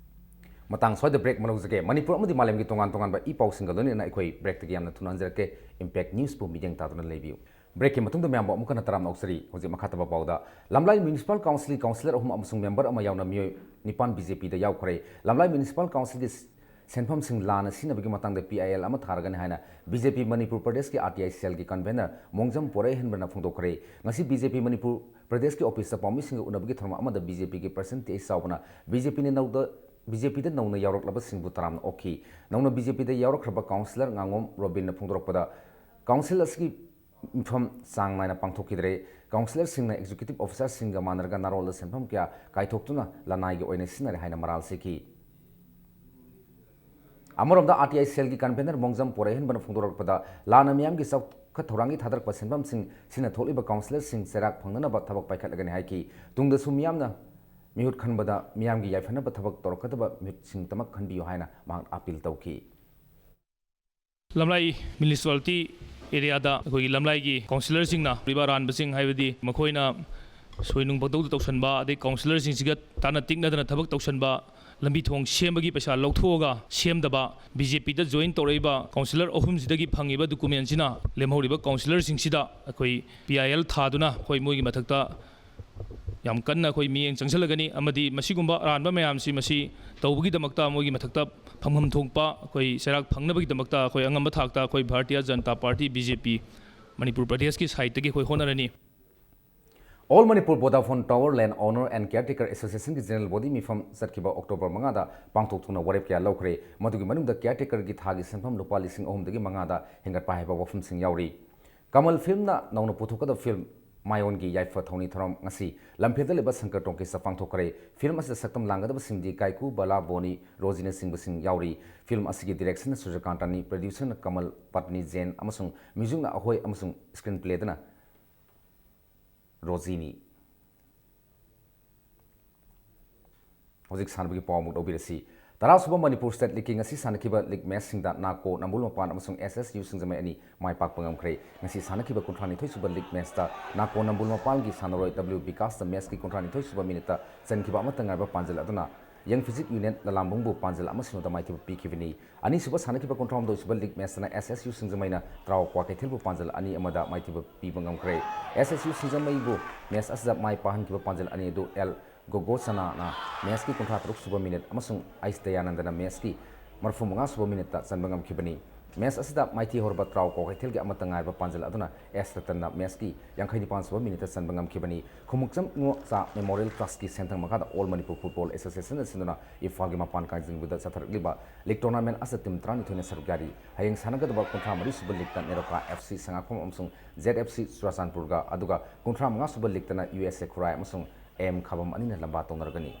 ꯃꯇꯥꯡ ꯁ꯭ꯋꯥꯏꯗ break ꯑꯃ ꯂꯧꯖꯒꯦ꯫ ꯃꯅꯤꯄꯨꯔ ꯑꯃꯗꯤ ꯃꯥꯂꯦꯝꯒꯤ ꯇꯣꯉꯥꯟ ꯇꯣꯉꯥꯟꯕ ꯏ ꯄꯥꯎꯁꯤꯡꯒ ꯂꯣꯏꯅꯅ ꯑꯩꯈꯣꯏ breakꯇꯒꯤ ꯌꯥꯝꯅ ꯊꯨꯅ ꯍꯟꯖꯔꯛꯀꯦ꯫ Impact Newsꯄꯨ ꯃꯤꯠꯌꯦꯡ ꯇꯥꯗꯨꯅ ꯂꯩꯕꯤꯌꯨ꯫ Breakꯀꯤ ꯃꯇꯨꯡꯗ ꯃꯌꯥꯝꯕꯨ ꯑꯃꯨꯛ ꯍꯟꯅ ꯇꯔꯥꯝꯅ ꯑꯣꯛꯆꯔꯤ꯫ ꯍꯧꯖꯤꯛ ꯃꯈꯥ ꯇꯥꯕ ꯄꯥꯎꯗ, ꯂꯝꯂꯥꯏ Municipal Councilꯒꯤ councillor ꯑꯍꯨꯝ ꯑꯃꯁꯨꯡ member ꯑꯃ ꯌꯥꯎꯅ ꯃꯤꯑꯣꯏ ꯅꯤꯄꯥꯟ BJPꯗ ꯌꯥꯎꯈ꯭ꯔꯦ꯫ ꯂꯝꯂꯥꯏ Municipal Councilꯒꯤ ꯁꯦꯟꯐꯝꯁꯤꯡ ꯂꯥꯟꯅ ꯁꯤꯖꯤꯟꯅꯕꯒꯤ ꯃꯇꯥꯡꯗ ꯄꯤ ꯑꯥꯏ ꯑꯦꯜ ꯑꯃ ꯊꯥꯔꯒꯅꯤ ꯍꯥꯏꯅ ꯕꯤ ꯖꯦ ꯄꯤ ꯃꯅꯤꯄꯨꯔ ꯄ꯭ꯔꯗꯦꯁꯀꯤ ꯑꯥꯔ ꯇꯤ ꯑꯥꯏ ꯁꯦꯜꯒꯤ ꯀꯟꯚꯦꯅꯔ ꯃꯣꯡꯖꯝ ꯄꯣꯔꯩꯍꯦꯟꯕꯅ ꯐꯣꯡꯗꯣꯛꯈ꯭ꯔꯦ꯫ ꯉꯁꯤ ꯕꯤ ꯖꯦ ꯄꯤ ꯃꯅꯤꯄꯨꯔ ꯄ꯭ꯔꯗꯦꯁꯀꯤ ꯑꯣꯐꯤꯁꯇ ꯄꯥꯎꯃꯤꯁꯤꯡꯒ ꯎꯅꯕꯒꯤ ꯊꯧꯔꯝ ꯑꯃꯗ ꯕꯤ ꯖꯦ ꯄꯤꯒꯤ ꯄ꯭ꯔꯁꯤꯗꯦꯟ ꯇꯤ ꯑꯩꯆ ꯆꯥꯎꯕꯅ ꯕꯤ ꯖꯦ ꯄꯤꯅ ꯅꯧꯗ, ꯕꯤ ꯖꯦ ꯄꯤꯗ ꯅꯧꯅ ꯌꯥꯎꯔꯛꯂꯕꯁꯤꯡꯕꯨ ꯇꯔꯥꯝꯅ ꯑꯣꯛꯈꯤ꯫ ꯅꯧꯅ ꯕꯤ ꯖꯦ ꯄꯤꯗ ꯌꯥꯎꯔꯛꯈ꯭ꯔꯕ ꯀꯥꯎꯟꯁꯤꯂꯔ ꯉꯥꯉꯣꯝ ꯔꯣꯕꯤꯟꯅ ꯐꯣꯡꯗꯣꯔꯛꯄꯗ, ꯀꯥꯎꯟꯁꯤꯜ ꯑꯁꯤꯒꯤ ꯃꯤꯐꯝ ꯆꯥꯡ ꯅꯥꯏꯅ ꯄꯥꯡꯊꯣꯛꯈꯤꯗ꯭ꯔꯦ꯫ ꯀꯥꯎꯟꯁꯤꯂꯔꯁꯤꯡꯅ ꯑꯦꯛꯖꯤꯀ꯭ꯌꯨꯇꯤꯚ ꯑꯣꯐꯤꯁꯥꯔꯁꯤꯡꯒ ꯃꯥꯟꯅꯔꯒ ꯅꯥꯔꯣꯜꯗ ꯁꯦꯟꯐꯝ ꯀꯌꯥ ꯀꯥꯏꯊꯣꯛꯇꯨꯅ ꯂꯅꯥꯏꯒꯤ ꯑꯣꯏꯅ ꯁꯤꯖꯤꯟꯅꯔꯦ ꯍꯥꯏꯅ ꯃꯔꯥꯜ ꯁꯤꯈꯤ꯫ ꯑꯃꯔꯣꯝꯗ, ꯑꯥꯔ ꯇꯤ ꯑꯥꯏ ꯁꯦꯜꯒꯤ ꯀꯟꯚꯦꯅꯔ ꯃꯣꯡꯖꯝ ꯄꯣꯔꯩꯍꯦꯟꯕꯅ ꯐꯣꯡꯗꯣꯔꯛꯄꯗ, ꯂꯥꯟꯅ ꯃꯤꯌꯥꯝꯒꯤ ꯆꯥꯎꯈꯠ ꯊꯧꯔꯥꯡꯒꯤ ꯊꯥꯗꯔꯛꯄ ꯁꯦꯟꯐꯝꯁꯤꯡ ꯁꯤꯅ ꯊꯣꯛꯂꯤꯕ ꯀꯥꯎꯟꯁꯤꯂꯔꯁꯤꯡ ꯆꯩꯔꯥꯛ ꯐꯪꯅꯅꯕ ꯊꯕꯛ ꯄꯥꯏꯈꯠꯂꯒꯅꯤ ꯍꯥꯏꯈꯤ꯫ ꯇꯨꯡꯗꯁꯨ ꯃꯤꯌꯥꯝꯅ ꯃꯤꯍꯨꯠ ꯈꯟꯕꯗ ꯃꯤꯌꯥꯝꯒꯤ ꯌꯥꯏꯐꯅꯕ ꯊꯕꯛ ꯇꯧꯔꯛꯀꯗꯕ ꯃꯤꯍꯨꯠꯁꯤꯡꯗꯃꯛ ꯈꯟꯕꯤꯌꯨ ꯍꯥꯏꯅ ꯃꯍꯥꯛ ꯑꯥꯄꯤꯜ ꯇꯧꯈꯤ꯫ ꯂꯝꯂꯥꯏ ꯃ꯭ꯌꯨꯅꯤꯁꯤꯄꯥꯂꯤꯇꯤ ꯑꯦꯔꯤꯌꯥꯗ ꯑꯩꯈꯣꯏꯒꯤ ꯂꯝꯂꯥꯏꯒꯤ ꯀꯥꯎꯟꯁꯤꯂꯔꯁꯤꯡꯅ ꯂꯩꯔꯤꯕ ꯑꯔꯥꯟꯕꯁꯤꯡ, ꯍꯥꯏꯕꯗꯤ ꯃꯈꯣꯏꯅ ꯁꯣꯏ ꯅꯨꯡ ꯄꯪꯇꯧꯗ ꯇꯧꯁꯟꯕ, ꯑꯗꯩ ꯀꯥꯎꯟꯁꯤꯂꯔꯁꯤꯡꯁꯤꯒ ꯇꯥꯟꯅ ꯇꯤꯛꯅꯗꯅ ꯊꯕꯛ ꯇꯧꯁꯟꯕ, ꯂꯝꯕꯤ ꯊꯣꯡ ꯁꯦꯝꯕꯒꯤ ꯄꯩꯁꯥ ꯂꯧꯊꯣꯛꯑꯒ ꯁꯦꯝꯗꯕ, ꯕꯤ ꯖꯦ ꯄꯤꯗ ꯖꯣꯏꯟ ꯇꯧꯔꯛꯏꯕ ꯀꯥꯎꯟꯁꯤꯂꯔ ꯑꯍꯨꯝꯁꯤꯗꯒꯤ ꯐꯪꯉꯤꯕ ꯗꯣꯀꯨꯃꯦꯟꯁꯤꯅ ꯂꯦꯝꯍꯧꯔꯤꯕ ꯀꯥꯎꯟꯁꯤꯂꯔꯁꯤꯡꯁꯤꯗ ꯑꯩꯈꯣꯏ ꯄꯤ ꯑꯥꯏ ꯑꯦꯜ ꯊꯥꯗꯨꯅ ꯑꯩꯈꯣꯏ ꯃꯣꯏꯒꯤ ꯃꯊꯛꯇ ꯌꯥꯝ ꯀꯟꯅ ꯑꯩꯈꯣꯏ ꯃꯤꯠꯌꯦꯡ ꯆꯪꯁꯤꯜꯂꯒꯅꯤ, ꯑꯃꯗꯤ ꯃꯁꯤꯒꯨꯝꯕ ꯑꯔꯥꯟꯕ ꯃꯌꯥꯝꯁꯤ ꯃꯁꯤ ꯇꯧꯕꯒꯤꯗꯃꯛꯇ ꯃꯣꯏꯒꯤ ꯃꯊꯛꯇ ꯐꯪꯐꯝ ꯊꯣꯛꯄ ꯑꯩꯈꯣꯏ ꯆꯩꯔꯥꯛ ꯐꯪꯅꯕꯒꯤꯗꯃꯛꯇ ꯑꯩꯈꯣꯏ ꯑꯉꯝꯕ ꯊꯥꯛꯇ ꯑꯩꯈꯣꯏ Bharatiya Janata party, B J P, Manipur ꯄ꯭ꯔꯗꯦꯁꯀꯤ ꯁꯥꯏꯠꯇꯒꯤ ꯑꯩꯈꯣꯏ ꯍꯣꯠꯅꯔꯅꯤ꯫ All Manipur Vodafone Tower Land Owner and Caretaker Associationꯒꯤ ꯖꯦꯅꯔꯦꯜ ꯕꯣꯗꯤ ꯃꯤꯐꯝ ꯆꯠꯈꯤꯕ ꯑꯣꯛꯇꯣꯕꯔ ꯃꯉꯥꯗ ꯄꯥꯡꯊꯣꯛꯇꯨꯅ ꯋꯥꯔꯦꯞ ꯀꯌꯥ ꯂꯧꯈ꯭ꯔꯦ꯫ ꯃꯗꯨꯒꯤ ꯃꯅꯨꯡꯗ ꯀꯤꯌꯥꯔꯇꯦꯀꯔꯒꯤ ꯊꯥꯒꯤ ꯁꯦꯟꯐꯝ ꯂꯨꯄꯥ ꯂꯤꯁꯤꯡ ꯑꯍꯨꯝꯗꯒꯤ ꯃꯉꯥꯗ ꯍꯦꯟꯒꯠꯄ ꯍꯥꯏꯕ ꯋꯥꯐꯝꯁꯤꯡ ꯌꯥꯎꯔꯤ꯫ ꯀꯃꯜ ꯐꯤꯜꯝꯅ ꯅꯧꯅ ꯄꯨꯊꯣꯛꯀꯗꯕ ꯐꯤꯜꯝ ꯃꯥꯏꯑꯣꯟꯒꯤ ꯌꯥꯏꯐ ꯊꯧꯅꯤ ꯊꯧꯔꯝ ꯉꯁꯤ ꯂꯝꯐꯦꯜꯗ ꯂꯩꯕ ꯁꯪꯀꯔ ꯇꯣꯀꯤꯁꯇ ꯄꯥꯡꯊꯣꯛꯈ꯭ꯔꯦ꯫ ꯐꯤꯜꯝ ꯑꯁꯤꯗ ꯁꯛꯇꯝ ꯂꯥꯡꯒꯗꯕꯁꯤꯡꯗꯤ ꯀꯥꯏꯀꯨ, ꯕꯂꯥ, ꯕꯣꯅꯤ, ꯔꯣꯖꯤꯅꯆꯤꯡꯕꯁꯤꯡ ꯌꯥꯎꯔꯤ꯫ ꯐꯤꯜꯝ ꯑꯁꯤꯒꯤ ꯗꯤꯔꯦꯛꯁꯟꯅ ꯁꯨꯔꯖꯀꯥꯟꯇꯅꯤ, ꯄ꯭ꯔꯗ꯭ꯌꯨꯁꯔꯅ ꯀꯃꯜ ꯄꯠꯅꯤ ꯖꯦꯟ ꯑꯃꯁꯨꯡ ꯃ꯭ꯌꯨꯖꯤꯛꯅ ꯑꯍꯣꯏ ꯑꯃꯁꯨꯡ ꯁ꯭ꯀ꯭ꯔꯤꯟ ꯄ꯭ꯂꯦꯗꯅ ꯔꯣꯖꯤꯅꯤ꯫ ꯍꯧꯖꯤꯛ ꯁꯥꯟꯅꯕꯒꯤ ꯄꯥꯎ ꯑꯃꯨꯛ ꯂꯧꯕꯤꯔꯁꯤ꯫ ꯇꯔꯥꯁꯨꯕ ꯃꯅꯤꯄꯨꯔ ꯁ꯭ꯇꯦꯠ ꯂꯤꯒꯀꯤ ꯉꯁꯤ ꯁꯥꯟꯅꯈꯤꯕ ꯂꯤꯒ ꯃꯦꯆꯁꯤꯡꯗ ꯅꯥꯀꯣ ꯅꯝꯕꯨꯜ ꯃꯄꯥꯟ ꯑꯃꯁꯨꯡ ꯑꯦꯁ ꯑꯦꯁ ꯌꯨ ꯁꯤꯡꯖꯃꯩ ꯑꯅꯤ ꯃꯥꯏ ꯄꯥꯛꯄ ꯉꯝꯈ꯭ꯔꯦ꯫ ꯉꯁꯤ ꯁꯥꯟꯅꯈꯤꯕ ꯀꯨꯟꯊ꯭ꯔꯥꯅꯤꯊꯣꯏ ꯁꯨꯕ ꯂꯤꯒ ꯃꯦꯆꯇ ꯅꯥꯀꯣ ꯅꯝꯕꯨꯜ ꯃꯄꯥꯟꯒꯤ ꯁꯥꯟꯅꯔꯣꯏ ꯗꯕ꯭ꯂꯤꯎ ꯕꯤꯀꯥꯁꯇ ꯃꯦꯆꯀꯤ ꯀꯨꯟꯊ꯭ꯔꯥꯅꯤꯊꯣꯏ ꯁꯨꯕ ꯃꯤꯅꯤꯠꯇ ꯆꯟꯈꯤꯕ ꯑꯃꯠꯇ ꯉꯥꯏꯔꯕ ꯄꯥꯟꯖꯜ ꯑꯗꯨꯅ ꯌꯪ ꯐꯤꯖꯤꯛ ꯌꯨꯅꯤꯌꯟ ꯂꯂꯥꯝꯕꯨꯡꯕꯨ ꯄꯥꯟꯖꯜ ꯑꯃ ꯁꯤꯅꯣꯗ ꯃꯥꯏꯊꯤꯕ ꯄꯤꯈꯤꯕꯅꯤ꯫ ꯑꯅꯤꯁꯨꯕ ꯁꯥꯟꯅꯈꯤꯕ ꯀꯨꯟꯊ꯭ꯔꯥꯍꯨꯝꯗꯣꯏ ꯁꯨꯕ ꯂꯤꯒ ꯃꯦꯆꯇꯅ ꯑꯦꯁ ꯑꯦꯁ ꯌꯨ ꯁꯤꯡꯖꯃꯩꯅ ꯇꯔꯥꯎ ꯀ꯭ꯋꯥꯀꯩꯊꯦꯜꯕꯨ ꯄꯥꯟꯖꯜ ꯑꯅꯤ ꯑꯃꯗ ꯃꯥꯏꯊꯤꯕ ꯄꯤꯕ ꯉꯝꯈ꯭ꯔꯦ꯫ ꯑꯦꯁ ꯑꯦꯁ ꯌꯨ ꯁꯤꯡꯖꯃꯩꯕꯨ ꯃꯦꯆ ꯑꯁꯤꯗ ꯃꯥꯏ ꯄꯥꯛꯍꯟꯈꯤꯕ ꯄꯥꯟꯖꯜ ꯑꯅꯤ ꯑꯗꯨ ꯑꯦꯜ ꯒꯣꯒꯣꯆꯅꯥꯅ ꯃꯦꯆꯀꯤ ꯀꯨꯟꯊ꯭ꯔꯥ ꯇꯔꯨꯛ ꯁꯨꯕ ꯃꯤꯅꯤꯠ ꯑꯃꯁꯨꯡ ꯑꯩꯁ ꯗꯌꯥꯅꯟꯗꯅ ꯃꯦꯆꯀꯤ ꯃꯔꯤꯐꯨ ꯃꯉꯥ ꯁꯨꯕ ꯃꯤꯅꯤꯠꯇ ꯆꯟꯕ ꯉꯝꯈꯤꯕꯅꯤ꯫ ꯃꯦꯆ ꯑꯁꯤꯗ ꯃꯥꯏꯊꯤ ꯍꯧꯔꯕ ꯇ꯭ꯔꯥꯎ ꯀ꯭ꯋꯥꯀꯩꯊꯦꯜꯒꯤ ꯑꯃꯠꯇ ꯉꯥꯏꯔꯕ ꯄꯥꯟꯖꯜ ꯑꯗꯨꯅ ꯑꯦꯁ ꯔꯇꯟꯅ ꯃꯦꯆꯀꯤ ꯌꯥꯡꯈꯩ ꯅꯤꯄꯥꯟ ꯁꯨꯕ ꯃꯤꯅꯤꯠꯇ ꯆꯟꯕ ꯉꯝꯈꯤꯕꯅꯤ꯫ ꯈꯨꯃꯨꯛꯆꯝ ꯉꯣꯆꯥ ꯃꯦꯃꯣꯔꯤꯌꯦꯜ ꯇ꯭ꯔꯁꯀꯤ ꯁꯦꯟꯊꯪ ꯃꯈꯥꯗ ꯑꯣꯜ ꯃꯅꯤꯄꯨꯔ ꯐꯨꯠꯕꯣꯜ ꯑꯦꯁꯣꯁꯤꯌꯦꯁꯟꯅ ꯁꯤꯟꯗꯨꯅ ꯏꯝꯐꯥꯜꯒꯤ ꯃꯄꯥꯟ ꯀꯥꯡꯖꯩꯕꯨꯡꯗ ꯆꯠꯊꯔꯛꯂꯤꯕ ꯂꯤꯒ ꯇꯣꯔꯅꯥꯃꯦꯟ ꯑꯁꯤꯗ ꯇꯤꯝ ꯇꯔꯥꯅꯤꯊꯣꯏꯅ ꯁꯔꯨꯛ ꯌꯥꯔꯤ꯫ ꯍꯌꯦꯡ ꯁꯥꯟꯅꯒꯗꯕ ꯀꯨꯟꯊ꯭ꯔꯥ ꯃꯔꯤ ꯁꯨꯕ ꯂꯤꯒꯇ ꯅꯦꯔꯣꯀꯥ ꯑꯦꯐ ꯁꯤ ꯁꯉꯥꯛꯐꯝ ꯑꯃꯁꯨꯡ ꯖꯦꯗ ꯑꯦꯐ ꯁꯤ ꯆꯨꯔꯥꯆꯥꯟꯄꯨꯔꯒ, ꯑꯗꯨꯒ ꯀꯨꯟꯊ꯭ꯔꯥ ꯃꯉꯥ ꯁꯨꯕ ꯂꯤꯒꯇꯅ ꯌꯨ ꯑꯦꯁ ꯑꯦ ꯈꯨꯔꯥꯏ ꯑꯃꯁꯨꯡ ꯑꯦ ꯑꯦꯝ ꯈꯥꯕꯝ ꯑꯅꯤꯅ ꯂꯝꯕꯥ ꯇꯧꯅꯔꯒꯅꯤ꯫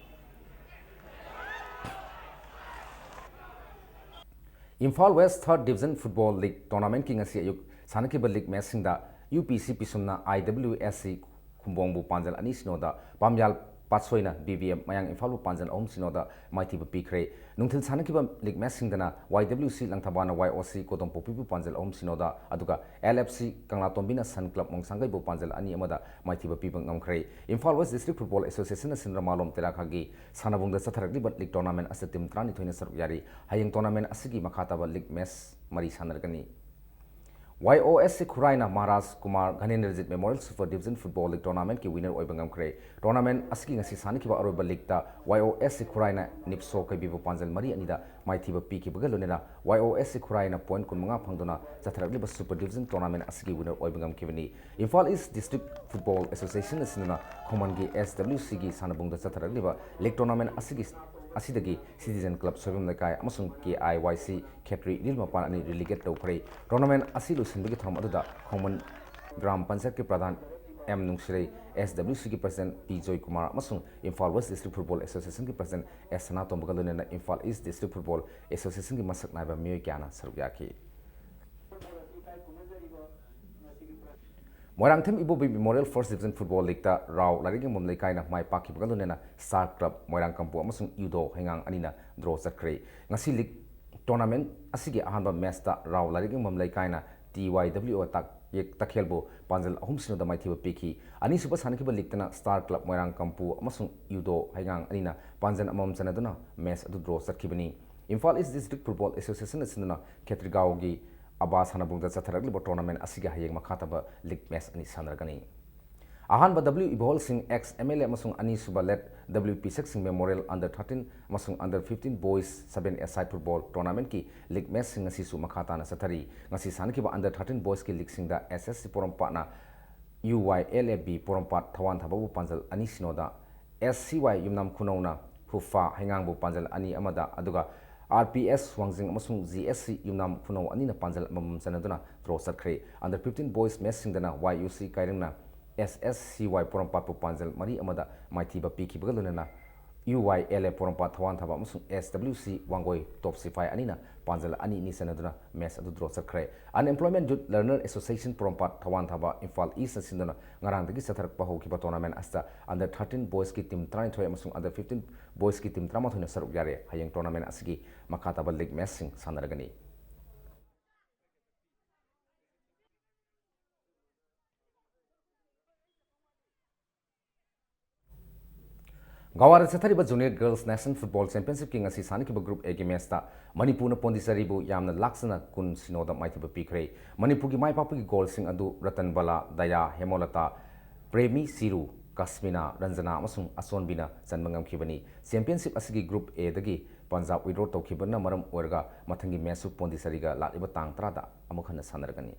ꯏꯝꯐꯥꯜ ꯋꯦꯁ ꯊꯥꯔꯠ ꯗꯤꯕꯤꯖꯟ ꯐꯨꯠꯕꯣꯜ ꯂꯤꯒ ꯇꯣꯔꯅꯥꯃꯦꯟꯠꯀꯤ ꯉꯁꯤ ꯑꯌꯨꯛ ꯁꯥꯟꯅꯈꯤꯕ ꯂꯤꯒ ꯃꯦꯆꯁꯤꯡꯗ ꯌꯨ ꯄꯤ ꯁꯤ ꯄꯤꯁꯨꯝꯅ ꯑꯥꯏ ꯗꯕ꯭ꯂꯤꯎ ꯑꯦꯁ ꯁꯤ ꯈꯨꯝꯕꯣꯡꯕꯨ ꯄꯥꯟꯖꯜ ꯑꯅꯤ ꯁꯤꯅꯣꯗ, ꯄꯥꯝꯌꯥꯜ ꯄꯥꯠꯁꯣꯏꯅ ꯕꯤ ꯕꯤ ꯑꯦꯝ ꯃꯌꯥꯡ ꯏꯝꯐꯥꯜꯕꯨ ꯄꯥꯟꯖꯜ ꯑꯍꯨꯝ ꯁꯤꯅꯣꯗ ꯃꯥꯏꯊꯤꯕ ꯄꯤꯈ꯭ꯔꯦ꯫ ꯅꯨꯡꯊꯤꯜ ꯁꯥꯟꯅꯈꯤꯕ ꯂꯤꯒ ꯃꯦꯆꯁꯤꯡꯗꯅ ꯋꯥꯏ ꯗꯕ꯭ꯂꯤꯎ ꯁꯤ ꯂꯪꯊꯕꯥꯜꯅ ꯋꯥꯏ ꯑꯣ ꯁꯤ ꯀꯣꯗꯣꯝꯄꯣꯛꯄꯤꯕꯨ ꯄꯥꯟꯖꯜ ꯑꯍꯨꯝ ꯁꯤꯅꯣꯗ, ꯑꯗꯨꯒ ꯑꯦꯜ ꯑꯦꯐ ꯁꯤ ꯀꯪꯂꯥꯇꯣꯝꯕꯤꯅ ꯁꯟ ꯀ꯭ꯂꯕ ꯃꯣꯡꯁꯥꯡꯒꯩꯕꯨ ꯄꯥꯟꯖꯜ ꯑꯅꯤ ꯑꯃꯗ ꯃꯥꯏꯊꯤꯕ ꯄꯤꯕ ꯉꯝꯈ꯭ꯔꯦ꯫ ꯏꯝꯐꯥꯜ ꯋꯦꯁ ꯗꯤꯁꯇ꯭ꯔꯤꯛ ꯐꯨꯠꯕꯣꯜ ꯑꯦꯁꯣꯁꯤꯌꯦꯁꯟꯅ ꯁꯤꯟꯗꯨꯅ ꯃꯥꯂꯣꯝ ꯇꯦꯔꯥꯈꯥꯒꯤ ꯁꯥꯟꯅꯕꯨꯡꯗ ꯆꯠꯊꯔꯛꯂꯤꯕ ꯂꯤꯒ ꯇꯣꯔꯅꯥꯃꯦꯟ ꯑꯁꯤꯗ ꯇꯤꯝ ꯇꯔꯥꯅꯤꯊꯣꯏꯅ ꯁꯔꯨꯛ ꯌꯥꯔꯤ꯫ ꯍꯌꯦꯡ ꯇꯣꯔꯅꯥꯃꯦꯟ ꯑꯁꯤꯒꯤ ꯃꯈꯥ ꯇꯥꯕ ꯂꯤꯒ ꯃꯦꯆ ꯃꯔꯤ ꯁꯥꯟꯅꯔꯒꯅꯤ꯫ ꯋꯥꯏ ꯑꯣ ꯑꯦꯁ ꯁꯤ ꯈꯨꯔꯥꯏꯅ Maharaj Kumar Ghanendrajit memorial super division football league ꯇꯣꯔꯅꯥꯃꯦꯟꯠꯀꯤ ꯋꯤꯅꯔ ꯑꯣꯏꯕ ꯉꯝꯈ꯭ꯔꯦ꯫ ꯇꯣꯔꯅꯥꯃꯦꯟ ꯑꯁꯤꯒꯤ ꯉꯁꯤ ꯁꯥꯟꯅꯈꯤꯕ ꯑꯔꯣꯏꯕ ꯂꯤꯒꯇ ꯋꯥꯏ ꯑꯣ ꯑꯦꯁ ꯁꯤ ꯈꯨꯔꯥꯏꯅ ꯅꯤꯞꯁꯣ ꯀꯩꯕꯤꯕꯨ ꯄꯥꯟꯖꯜ ꯃꯔꯤ ꯑꯅꯤꯗ ꯃꯥꯏꯊꯤꯕ ꯄꯤꯈꯤꯕꯒ ꯂꯣꯏꯅꯅ ꯋꯥꯏ ꯑꯣ ꯑꯦꯁ ꯁꯤ ꯈꯨꯔꯥꯏꯅ ꯄꯣꯏꯟꯠ ꯀꯨꯟꯃꯉꯥ ꯐꯪꯗꯨꯅ ꯆꯠꯊꯔꯛꯂꯤꯕ ꯁꯨꯄꯔ ꯗꯤꯕꯤꯖꯟ ꯇꯣꯔꯅꯥꯃꯦꯟ ꯑꯁꯤꯒꯤ ꯋꯤꯅꯔ ꯑꯣꯏꯕ ꯉꯝꯈꯤꯕꯅꯤ꯫ ꯏꯝꯐꯥꯜ ꯏꯁ ꯗꯤꯁꯇ꯭ꯔꯤꯛ ꯐꯨꯠꯕꯣꯜ ꯑꯦꯁꯣꯁꯤꯌꯦꯁꯟꯅ ꯁꯤꯟꯗꯨꯅ ꯈꯣꯡꯃꯟꯒꯤ ꯑꯦꯁ ꯗꯕ꯭ꯂꯤꯎ ꯁꯤꯒꯤ ꯁꯥꯟꯅꯕꯨꯡꯗ ꯆꯠꯊꯔꯛꯂꯤꯕ ꯂꯤꯒ ꯇꯣꯔꯅꯥꯃꯦꯟ ꯑꯁꯤꯒꯤ, ꯑꯁꯤꯗꯒꯤ ꯁꯤꯇꯤꯖꯟ ꯀ꯭ꯂꯕ ꯁꯣꯏꯕꯝ ꯂꯩꯀꯥꯏ ꯑꯃꯁꯨꯡ ꯀꯦ ꯑꯥꯏ ꯋꯥꯏ ꯁꯤ ꯈꯦꯇ꯭ꯔꯤ ꯏꯔꯤꯜ ꯃꯄꯥꯟ ꯑꯅꯤ ꯔꯤꯂꯤꯒꯦꯠ ꯇꯧꯈ꯭ꯔꯦ꯫ ꯇꯣꯔꯅꯥꯃꯦꯟ ꯑꯁꯤ ꯂꯣꯏꯁꯤꯟꯕꯒꯤ ꯊꯧꯔꯝ ꯑꯗꯨꯗ ꯈꯣꯡꯃꯟ ꯒ꯭ꯔꯥꯝ ꯄꯟꯆꯥꯌꯠꯀꯤ pradhan M Nungshirei, S W ꯁꯤꯒꯤ ꯄ꯭ꯔꯁꯤꯗꯦꯟꯠ ꯄꯤ ꯖꯣꯏꯀꯨꯃꯥꯔ ꯑꯃꯁꯨꯡ ꯏꯝꯐꯥꯜ ꯋꯦꯁ ꯗꯤꯁꯇ꯭ꯔꯤꯛ ꯐꯨꯠꯕꯣꯜ ꯑꯦꯁꯣꯁꯤꯌꯦꯁꯟꯒꯤ ꯄ꯭ꯔꯁꯤꯗꯦꯟꯠ ꯑꯦꯁ ꯁꯅꯥꯇꯣꯝꯕꯒ ꯂꯣꯏꯅꯅ ꯏꯝꯐꯥꯜ ꯏꯁ ꯗꯤꯁꯇ꯭ꯔꯤꯛ ꯐꯨꯠꯕꯣꯜ ꯑꯦꯁꯣꯁꯤꯌꯦꯁꯟꯒꯤ ꯃꯁꯛ ꯅꯥꯏꯕ ꯃꯤꯑꯣꯏ ꯀꯌꯥꯅ ꯁꯔꯨꯛ ꯌꯥꯈꯤ꯫ Moirangthem Ibobi memorial first division football ꯂꯤꯒꯇ ꯔꯥꯎ ꯂꯥꯏꯔꯤꯛ ꯌꯦꯡꯐꯝ ꯂꯩꯀꯥꯏꯅ ꯃꯥꯏ ꯄꯥꯛꯈꯤꯕꯒ ꯂꯣꯏꯅꯅ ꯁ꯭ꯇꯥꯔ ꯀ꯭ꯂꯕ ꯃꯣꯏꯔꯥꯡ ꯀꯝꯄꯨ ꯑꯃꯁꯨꯡ ꯏꯎꯗꯣ ꯍꯩꯉꯥꯡ ꯑꯅꯤꯅ ꯗ꯭ꯔꯣ ꯆꯠꯈ꯭ꯔꯦ꯫ ꯉꯁꯤ ꯂꯤꯒ ꯇꯣꯔꯅꯥꯃꯦꯟ ꯑꯁꯤꯒꯤ ꯑꯍꯥꯟꯕ ꯃꯦꯆꯇ ꯔꯥꯎ ꯂꯥꯏꯔꯤꯛ ꯌꯦꯡꯐꯝ ꯂꯩꯀꯥꯏꯅ ꯇꯤ ꯋꯥꯏ ꯗꯕ꯭ꯂꯤꯎ ꯑꯣ ꯇꯥꯛꯌꯦꯛ ꯇꯈꯦꯜꯕꯨ ꯄꯥꯟꯖꯜ ꯑꯍꯨꯝ ꯁꯤꯅꯣꯗ ꯃꯥꯏꯊꯤꯕ ꯄꯤꯈꯤ꯫ ꯑꯅꯤꯁꯨꯕ ꯁꯥꯟꯅꯈꯤꯕ ꯂꯤꯒꯇꯅ ꯁ꯭ꯇꯥꯔ ꯀ꯭ꯂꯕ ꯃꯣꯏꯔꯥꯡ ꯀꯝꯄꯨ ꯑꯃꯁꯨꯡ ꯏꯎꯗꯣ ꯍꯩꯉꯥꯡ ꯑꯅꯤꯅ ꯄꯥꯟꯖꯜ ꯑꯃꯃꯝ ꯆꯟꯅꯗꯨꯅ ꯃꯦꯆ ꯑꯗꯨ ꯗ꯭ꯔꯣ ꯆꯠꯈꯤꯕꯅꯤ꯫ ꯏꯝꯐꯥꯜ ꯏꯁ ꯗꯤꯁꯇ꯭ꯔꯤꯛ ꯐꯨꯠꯕꯣꯜ ꯑꯦꯁꯣꯁꯤꯌꯦꯁꯟꯅ ꯁꯤꯟꯗꯨꯅ ꯈꯦꯇ꯭ꯔꯤꯒꯥꯎꯒꯤ ꯑꯕꯥ ꯁꯥꯟꯅꯕꯨꯡꯗ ꯆꯠꯊꯔꯛꯂꯤꯕ ꯇꯣꯔꯅꯥꯃꯦꯟ ꯑꯁꯤꯒꯤ ꯍꯌꯦꯡ ꯃꯈꯥ ꯇꯥꯕ ꯂꯤꯒ ꯃꯦꯆ ꯑꯅꯤ ꯁꯥꯟꯅꯔꯒꯅꯤ꯫ ꯑꯍꯥꯟꯕ W ꯏꯕꯣꯍꯜ ꯁꯤꯡ, ex M L A ꯑꯃꯁꯨꯡ ꯑꯅꯤꯁꯨꯕ late W ꯄꯤꯁꯛ ꯁꯤꯡ Memorial Under thirteen ꯑꯃꯁꯨꯡ Under fifteen Boys seven A-side football tournamentꯀꯤ league matchꯁꯤꯡ ꯉꯁꯤꯁꯨ ꯃꯈꯥ ꯇꯥꯅ ꯆꯠꯊꯔꯤ꯫ ꯉꯁꯤ ꯁꯥꯟꯅꯈꯤꯕ Under thirteen Boysꯀꯤ leagueꯁꯤꯡꯗ S S C ꯄꯣꯔꯣꯝꯄꯥꯠꯅ U Y L A B ꯄꯣꯔꯣꯝꯄꯥꯠ ꯊꯋꯥꯟ ꯊꯥꯕꯕꯨ ꯄꯥꯟꯖꯜ ꯑꯅꯤ ꯁꯤꯅꯣꯗ, S C Y ꯌꯨꯝꯅꯥꯝ ꯈꯨꯅꯧꯅ ꯍꯨꯐꯥ ꯍꯩꯉꯥꯡꯕꯨ ꯄꯥꯟꯖꯜ ꯑꯅꯤ ꯑꯃꯗ, ꯑꯗꯨꯒ R P S ꯋꯥꯡꯖꯤꯡ ꯑꯃꯁꯨꯡ G S C ꯌꯨꯝꯅꯥꯝ ꯈꯨꯅꯧ ꯑꯅꯤꯅ ꯄꯥꯟꯖꯜ ꯑꯃꯃꯝ ꯆꯟꯅꯗꯨꯅ draw ꯆꯠꯈ꯭ꯔꯦ꯫ Under fifteen Boys matchꯁꯤꯡꯗꯅ Y U C ꯀꯥꯏꯔꯪꯅ S S C Y ꯄꯣꯔꯣꯝꯄꯥꯠꯄꯨ ꯄꯥꯟꯖꯜ ꯃꯔꯤ ꯑꯃꯗ ꯃꯥꯏꯊꯤꯕ ꯄꯤꯈꯤꯕꯒ ꯂꯣꯏꯅꯅ U Y L A ꯄꯣꯔꯣꯝꯄꯥꯠ ꯊꯋꯥꯟ ꯊꯥꯕ ꯑꯃꯁꯨꯡ S W C ꯋꯥꯡꯒꯣꯏ ꯇꯣꯞ ꯁꯤꯐꯥꯏ ꯑꯅꯤꯅ ꯄꯥꯟꯖꯜ ꯑꯅꯤ ꯑꯅꯤ ꯆꯟꯅꯗꯨꯅ match ꯑꯗꯨ draw ꯆꯠꯈ꯭ꯔꯦ꯫ Unemployment Youth Learner Association ꯄꯣꯔꯣꯝꯄꯥꯠ ꯊꯋꯥꯟ ꯊꯥꯕ ꯏꯝꯐꯥꯜ Eastꯅ ꯁꯤꯟꯗꯨꯅ ꯉꯔꯥꯡꯗꯒꯤ ꯆꯠꯊꯔꯛꯄ ꯍꯧꯈꯤꯕ tournament ꯑꯁꯤꯗ Under thirteen Boysꯀꯤ team ꯇꯔꯥꯅꯤꯊꯣꯏ ꯑꯃꯁꯨꯡ Under fifteen Boysꯀꯤ team ꯇꯔꯥꯃꯥꯊꯣꯏꯅ ꯁꯔꯨꯛ ꯌꯥꯔꯦ꯫ ꯍꯌꯦꯡ tournament ꯑꯁꯤꯒꯤ ꯃꯈꯥ ꯇꯥꯕ league matchꯁꯤꯡ ꯁꯥꯟꯅꯔꯒꯅꯤ꯫ ꯒꯋꯥꯗ ꯆꯠꯊꯔꯤꯕ Junior Girls National Football Championshipꯀꯤ ꯉꯁꯤ ꯁꯥꯟꯅꯈꯤꯕ Group Aꯒꯤ matchꯇ ꯃꯅꯤꯄꯨꯔꯅ ꯄꯣꯟꯗꯤꯆꯦꯔꯤꯕꯨ ꯌꯥꯝꯅ ꯂꯥꯛꯆꯅ ꯀꯨꯟ ꯁꯤꯅꯣꯗ ꯃꯥꯏꯊꯤꯕ ꯄꯤꯈ꯭ꯔꯦ꯫ ꯃꯅꯤꯄꯨꯔꯒꯤ ꯃꯥꯏ ꯄꯥꯛꯄꯒꯤ goalꯁꯤꯡ ꯑꯗꯨ ꯔꯇꯟ ꯕꯂꯥ, ꯗꯌꯥ, ꯍꯦꯃꯣꯂꯇꯥ, ꯄ꯭ꯔꯦꯃꯤ ꯁꯤꯔꯨ, ꯀꯁꯃꯤꯅꯥ, ꯔꯟꯖꯅꯥ ꯑꯃꯁꯨꯡ ꯑꯆꯣꯟꯕꯤꯅ ꯆꯟꯕ ꯉꯝꯈꯤꯕꯅꯤ꯫ Championship ꯑꯁꯤꯒꯤ Group Aꯗꯒꯤ ꯄꯟꯖꯥꯕ withdraw ꯇꯧꯈꯤꯕꯅ ꯃꯔꯝ ꯑꯣꯏꯔꯒ ꯃꯊꯪꯒꯤ matchꯁꯨ ꯄꯣꯟꯗꯤꯆꯦꯔꯤꯒ ꯂꯥꯛꯂꯤꯕ ꯇꯥꯡ ꯇꯔꯥꯗ ꯑꯃꯨꯛ ꯍꯟꯅ ꯁꯥꯟꯅꯔꯒꯅꯤ꯫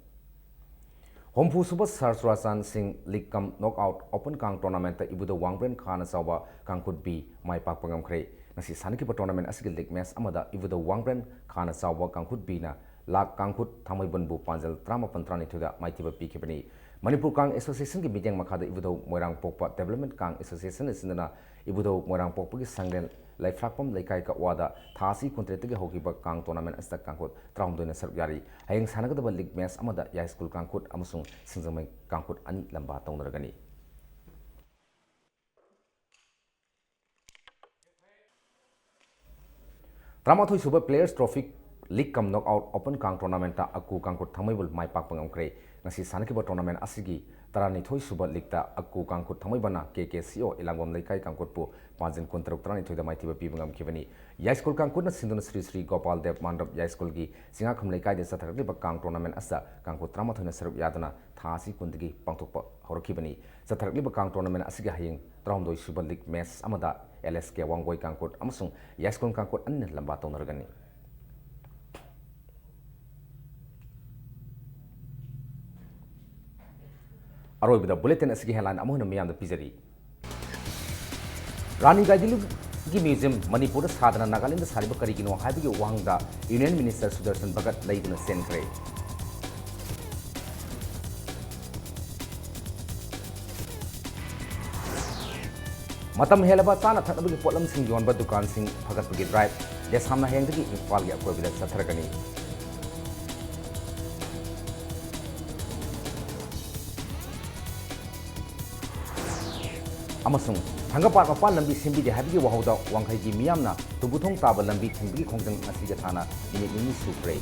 ꯍꯨꯝꯐꯨꯁꯨꯕ ꯁꯔ ꯆꯨꯔꯥꯆꯥꯟ ꯁꯤꯡ League cum Knockout Open Kang tournamentꯇ ꯏꯕꯨꯙꯧ ꯋꯥꯡꯕ꯭ꯔꯦꯟ ꯈꯥꯅ ꯆꯥꯎꯕ ꯀꯥꯡꯈꯨꯠ B ꯃꯥꯏ ꯄꯥꯛꯄ ꯉꯝꯈ꯭ꯔꯦ꯫ ꯉꯁꯤ ꯁꯥꯟꯅꯈꯤꯕ tournament ꯑꯁꯤꯒꯤ league match ꯑꯃꯗ ꯏꯕꯨꯙꯧ ꯋꯥꯡꯕ꯭ꯔꯦꯟ ꯈꯥꯅ ꯆꯥꯎꯕ ꯀꯥꯡꯈꯨꯠ Bꯅ ꯂꯥꯛ ꯀꯥꯡꯈꯨꯠ ꯊꯥꯡꯃꯩꯕꯟꯕꯨ ꯄꯥꯟꯖꯜ ꯇꯔꯥꯃꯥꯄꯟ ꯇꯔꯥꯅꯤꯊꯣꯏꯗ ꯃꯥꯏꯊꯤꯕ ꯄꯤꯈꯤꯕꯅꯤ꯫ ꯃꯅꯤꯄꯨꯔ ꯀꯥꯡ Associationꯒꯤ ꯃꯤꯠꯌꯦꯡ ꯃꯈꯥꯗ ꯏꯕꯨꯙꯧ ꯃꯣꯏꯔꯥꯡꯄꯣꯛꯄ Development Kang Associationꯅ ꯁꯤꯟꯗꯨꯅ ꯏꯕꯨꯙꯧ ꯃꯣꯏꯔꯥꯡꯄꯣꯛꯄꯒꯤ ꯁꯪꯂꯦꯟ ꯂꯩꯐ꯭ꯔꯥꯛꯄꯝ ꯂꯩꯀꯥꯏ ꯀꯛꯋꯥꯗ ꯊꯥ ꯑꯁꯤ ꯀꯨꯟꯇꯔꯦꯠꯇꯒꯤ ꯍꯧꯈꯤꯕ ꯀꯥꯡ tournamentꯑꯁꯤꯗ ꯀꯥꯡꯈꯨꯠ ꯇꯔꯥꯍꯨꯝꯗꯣꯏꯅ ꯁꯔꯨꯛ ꯌꯥꯔꯤ꯫ ꯍꯌꯦꯡ ꯁꯥꯟꯅꯒꯗꯕ league match ꯑꯃꯗ ꯌꯥꯏꯁ꯭ꯀꯨꯜ ꯀꯥꯡꯈꯨꯠ ꯑꯃꯁꯨꯡ ꯁꯤꯡꯖꯃꯩ ꯀꯥꯡꯈꯨꯠ ꯑꯅꯤ ꯂꯝꯕꯥ ꯇꯧꯅꯔꯒꯅꯤ꯫ ꯇꯔꯥꯃꯥꯊꯣꯏꯁꯨꯕ Players Trophy League cum Knockout Open ꯀꯥꯡ tournamentꯇ ꯑꯀꯨ ꯀꯥꯡꯈꯨꯠ ꯊꯥꯡꯃꯩꯕꯟ ꯃꯥꯏ ꯄꯥꯛꯄ ꯉꯝꯈ꯭ꯔꯦ꯫ ꯉꯁꯤ ꯁꯥꯟꯅꯈꯤꯕ tournament ꯑꯁꯤꯒꯤ ꯇꯔꯥꯅꯤꯊꯣꯏ ꯁꯨꯕ leagueꯇ ꯑꯀꯨ ꯀꯥꯡꯈꯨꯠ ꯊꯥꯡꯃꯩꯕꯟꯅ ꯀꯦ ꯀꯦ ꯁꯤ ꯑꯣ ꯏꯂꯥꯡꯕꯝ ꯂꯩꯀꯥꯏ ꯀꯥꯡꯈꯨꯠꯄꯨ ꯄꯥꯟꯖꯤꯟ ꯀꯨꯟꯇꯔꯨꯛ ꯇꯔꯥꯅꯤꯊꯣꯏꯗ ꯃꯥꯏꯊꯤꯕ ꯄꯤꯕ ꯉꯝꯈꯤꯕꯅꯤ꯫ ꯌꯥꯏꯁ꯭ꯀꯨꯜ ꯀꯥꯡꯈꯨꯠꯅ ꯁꯤꯟꯗꯨꯅ ꯁ꯭ꯔꯤ ꯁ꯭ꯔꯤ ꯒꯣꯄꯥꯜ ꯗꯦꯕ ꯃꯥꯟꯗꯞ ꯌꯥꯏꯁ꯭ꯀꯨꯜꯒꯤ ꯆꯤꯡꯉꯥꯈꯝ ꯂꯩꯀꯥꯏꯗ ꯆꯠꯊꯔꯛꯂꯤꯕ ꯀꯥꯡ tournament ꯑꯁꯤꯗ ꯀꯥꯡꯈꯨꯠ ꯇꯔꯥꯃꯥꯊꯣꯏꯅ ꯁꯔꯨꯛ ꯌꯥꯗꯨꯅ ꯊꯥ ꯑꯁꯤ ꯀꯨꯟꯗꯒꯤ ꯄꯥꯡꯊꯣꯛꯄ ꯍꯧꯔꯛꯈꯤꯕꯅꯤ꯫ ꯆꯠꯊꯔꯛꯂꯤꯕ ꯀꯥꯡ tournament ꯑꯁꯤꯒꯤ ꯍꯌꯦꯡ ꯇꯔꯥꯍꯨꯝꯗꯣꯏ ꯁꯨꯕ league match ꯑꯃꯗ ꯑꯦꯜ ꯑꯦꯁ ꯀꯦ ꯋꯥꯡꯒꯣꯏ ꯀꯥꯡꯈꯨꯠ ꯑꯃꯁꯨꯡ ꯌꯥꯏꯁ꯭ꯀꯨꯜ ꯀꯥꯡꯈꯨꯠ ꯑꯅꯤꯅ ꯂꯝꯕꯥ ꯇꯧꯅꯔꯒꯅꯤ꯫ ꯑꯔꯣꯏꯕꯗ bulletin ꯑꯁꯤꯒꯤ headline ꯑꯃꯨꯛ ꯍꯟꯅ ꯃꯤꯌꯥꯝꯗ ꯄꯤꯖꯔꯤ꯫ ꯔꯥꯅꯤ ꯒꯥꯏꯗꯤꯟꯂꯤꯌꯨꯒꯤ museum ꯃꯅꯤꯄꯨꯔꯗ ꯁꯥꯗꯅ ꯅꯥꯒꯥꯂꯦꯟꯗ ꯁꯥꯔꯤꯕ ꯀꯔꯤꯒꯤꯅꯣ ꯍꯥꯏꯕꯒꯤ ꯋꯥꯍꯪꯗ Union Minister ꯁꯨꯗꯔꯁꯟ ꯚꯒꯠ ꯂꯩꯗꯨꯅ ꯆꯦꯟꯈ꯭ꯔꯦ꯫ ꯃꯇꯝ ꯍꯦꯜꯂꯕ ꯆꯥꯅ ꯊꯛꯅꯕꯒꯤ ꯄꯣꯠꯂꯝꯁꯤꯡ ꯌꯣꯟꯕ ꯗꯨꯀꯥꯟꯁꯤꯡ ꯐꯒꯠꯄꯒꯤ drive ꯗꯦꯁꯥꯝꯅ ꯍꯌꯦꯡꯗꯒꯤ ꯏꯝꯐꯥꯜꯒꯤ ꯑꯀꯣꯏꯕꯗ ꯆꯠꯊꯔꯒꯅꯤ꯫ ꯑꯃꯁꯨꯡ ꯊꯪꯒꯄꯥꯠ ꯃꯄꯥꯟ ꯂꯝꯕꯤ ꯁꯦꯝꯕꯤꯗꯦ ꯍꯥꯏꯕꯒꯤ ꯋꯥꯍꯧꯗ ꯋꯥꯡꯈꯩꯒꯤ ꯃꯤꯌꯥꯝꯅ ꯇꯨꯝꯕꯨꯊꯣꯡ ꯇꯥꯕ ꯂꯝꯕꯤ ꯊꯤꯡꯕꯒꯤ ꯈꯣꯡꯖꯪ ꯉꯁꯤꯒ ꯊꯥꯅ ꯅꯨꯃꯤꯠ ꯅꯤꯅꯤ ꯁꯨꯈ꯭ꯔꯦ꯫